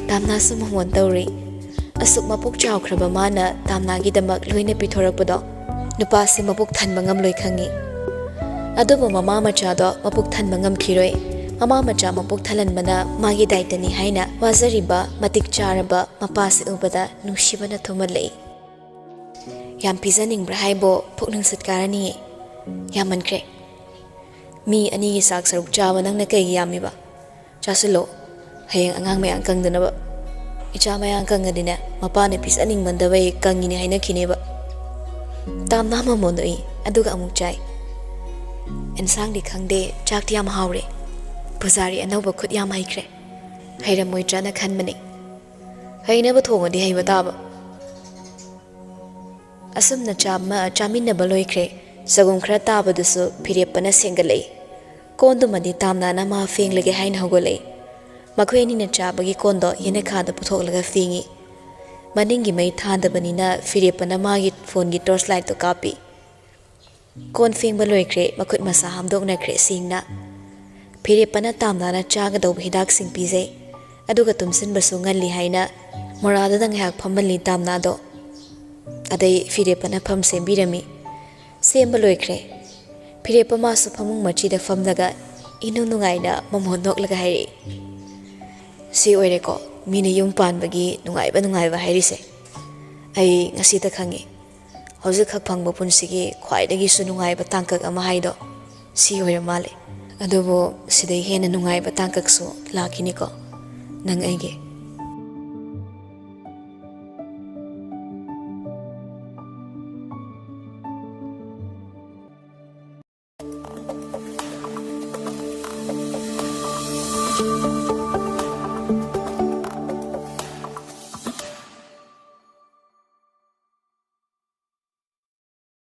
ꯇꯥꯝꯅꯥꯁꯨ ꯃꯃꯣꯟ ꯇꯧꯔꯤ꯫ ꯑꯁꯨꯛ ꯃꯄꯨꯛ ꯆꯥꯎꯈ꯭ꯔꯕ ꯃꯥꯅ ꯇꯥꯝꯅꯥꯒꯤꯗꯃꯛ ꯂꯣꯏꯅ ꯄꯤꯊꯣꯔꯛꯄꯗꯣ ꯅꯨꯄꯥꯁꯤ ꯃꯄꯨꯛ ꯊꯟꯕ ꯉꯝꯂꯣꯏ ꯈꯪꯏ꯫ ꯑꯗꯨꯕꯨ ꯃꯃꯥ ꯃꯆꯥꯗꯣ ꯃꯄꯨꯛ ꯊꯟꯕ ꯉꯝꯈꯤꯔꯣꯏ꯫ ꯃꯃꯥ ꯃꯆꯥ ꯃꯄꯨꯛ ꯊꯜꯍꯟꯕꯅ ꯃꯥꯒꯤ ꯗꯥꯏꯇꯅꯤ ꯍꯥꯏꯅ ꯋꯥꯖꯔꯤꯕ ꯃꯇꯤꯛ ꯆꯥꯔꯕ ꯃꯄꯥꯁꯤ ꯎꯕꯗ ꯅꯨꯡꯁꯤꯕꯅ ꯊꯨꯝꯍꯜꯂꯛꯏ꯫ ꯌꯥꯝ ꯄꯤꯖꯅꯤꯡꯕ꯭ꯔꯥ ꯍꯥꯏꯕꯣ, ꯄꯨꯛ ꯅꯨꯡꯁꯤꯠ ꯀꯥꯔꯅꯤꯌꯦ꯫ ꯌꯥꯝꯃꯟꯈ꯭ꯔꯦ꯫ ꯃꯤ ꯑꯅꯤꯒꯤ ꯆꯥꯛ ꯁꯔꯨꯛ ꯆꯥꯕ ꯅꯪꯅ ꯀꯩꯒꯤ ꯌꯥꯝꯃꯤꯕ? ꯆꯥꯁꯤꯜꯂꯣ, ꯍꯌꯦꯡ ꯑꯉꯥꯡ ꯃꯌꯥꯡ ꯀꯪꯗꯅꯕ꯫ ꯏꯆꯥ ꯃꯌꯥꯡ ꯀꯪꯉꯗꯤꯅꯦ, ꯃꯄꯥꯅ ꯄꯤꯖꯅꯤꯡꯃꯟꯗꯕꯩ ꯀꯪꯉꯤꯅꯦ ꯍꯥꯏꯅꯈꯤꯅꯦꯕ꯫ ꯇꯥꯝꯅ ꯃꯃꯣꯟ ꯅꯣꯛꯏ, ꯑꯗꯨꯒ ꯑꯃꯨꯛ ꯆꯥꯏ꯫ ꯑꯦꯟꯁꯥꯡꯗꯤ ꯈꯪꯗꯦ, ꯆꯥꯛꯇꯤ ꯌꯥꯝ ꯍꯥꯎꯔꯦ꯫ ꯄꯨꯖꯥꯔꯤ ꯑꯅꯧꯕ ꯈꯨꯠ ꯌꯥꯝ ꯍꯩꯈ꯭ꯔꯦ꯫ ꯍꯩꯔꯝꯃꯣꯏꯗ꯭ꯔꯅ ꯈꯟꯕꯅꯤ꯫ ꯍꯩꯅꯕ ꯊꯣꯡꯉꯗꯤ ꯍꯩꯕ ꯇꯥꯕ꯫ ꯑꯁꯨꯝꯅ ꯆꯥꯃ-, ꯆꯥꯃꯤꯟꯅꯕ ꯂꯣꯏꯈ꯭ꯔꯦ꯫ ꯆꯒꯨꯝ ꯈꯔ ꯇꯥꯕꯗꯨꯁꯨ ꯐꯤꯔꯦꯞꯄꯅ ꯁꯦꯡꯒꯠꯂꯛꯏ꯫ ꯀꯣꯟꯗꯨꯃꯗꯤ ꯇꯥꯝꯅꯥꯅ ꯃꯥ ꯐꯦꯡꯂꯒꯦ ꯍꯥꯏꯅ ꯍꯧꯒꯠꯂꯛꯏ꯫ ꯃꯈꯣꯏ ꯑꯅꯤꯅ ꯆꯥꯕꯒꯤ ꯀꯣꯟꯗꯣ ꯌꯦꯅꯈꯥꯗ ꯄꯨꯊꯣꯛꯂꯒ ꯐꯦꯡꯉꯤ꯫ ꯃꯅꯤꯡꯒꯤ ꯃꯩ ꯊꯥꯗꯕꯅꯤꯅ ꯐꯤꯔꯦꯞꯄꯅ ꯃꯥꯒꯤ ꯐꯣꯟꯒꯤ ꯇꯣꯔꯆ ꯂꯥꯏꯠꯇꯨ ꯀꯥꯞꯄꯤ꯫ ꯀꯣꯟ ꯐꯦꯡꯕ ꯂꯣꯏꯈ꯭ꯔꯦ, ꯃꯈꯨꯠ ꯃꯁꯥ ꯍꯥꯝꯗꯣꯛꯅꯈ꯭ꯔꯦ ꯁꯦꯡꯅ꯫ ꯐꯤꯔꯦꯞꯄꯅ ꯇꯥꯝꯅꯥꯅ ꯆꯥꯒꯗꯧꯕ ꯍꯤꯗꯥꯛꯁꯤꯡ ꯄꯤꯖꯩ, ꯑꯗꯨꯒ ꯇꯨꯝꯁꯤꯟꯕꯁꯨ ꯉꯜꯂꯤ ꯍꯥꯏꯅ ꯃꯣꯔꯥꯗꯨꯗ ꯉꯥꯏꯍꯥꯛ ꯐꯝꯍꯜꯂꯤ ꯇꯥꯝꯅꯥꯗꯣ꯫ ꯑꯗꯩ ꯐꯤꯔꯦꯞꯄꯅ ꯐꯝ ꯁꯦꯝꯕꯤꯔꯝꯃꯤ꯫ ꯁꯦꯝꯕ ꯂꯣꯏꯈ꯭ꯔꯦ꯫ ꯐꯤꯔꯦꯞꯄ ꯃꯥꯁꯨ ꯐꯃꯨꯡ ꯃꯆꯤꯗ ꯐꯝꯂꯒ ꯏꯅꯨꯡ ꯅꯨꯡꯉꯥꯏꯅ ꯃꯃꯣꯟ ꯅꯣꯛꯂꯒ ꯍꯥꯏꯔꯛꯏ, "ꯁꯤ ꯑꯣꯏꯔꯦꯀꯣ ꯃꯤꯅ ꯌꯨꯝ ꯄꯥꯟꯕꯒꯤ ꯅꯨꯡꯉꯥꯏꯕ ꯅꯨꯡꯉꯥꯏꯕ ꯍꯥꯏꯔꯤꯁꯦ꯫ ꯑꯩ ꯉꯁꯤꯇ ꯈꯪꯉꯤ, ꯍꯧꯖꯤꯛꯈꯛ ꯐꯪꯕ ꯄꯨꯟꯁꯤꯒꯤ ꯈ꯭ꯋꯥꯏꯗꯒꯤꯁꯨ ꯅꯨꯡꯉꯥꯏꯕ ꯇꯥꯡꯀꯛ ꯑꯃ ꯍꯥꯏꯗꯣ ꯁꯤ ꯑꯣꯏꯔ ꯃꯥꯜꯂꯦ꯫ ꯑꯗꯨꯕꯨ ꯁꯤꯗꯩ ꯍꯦꯟꯅ ꯅꯨꯡꯉꯥꯏꯕ ꯇꯥꯡꯀꯛꯁꯨ ꯂꯥꯛꯈꯤꯅꯤꯀꯣ ꯅꯪ ꯑꯩꯒꯤ"꯫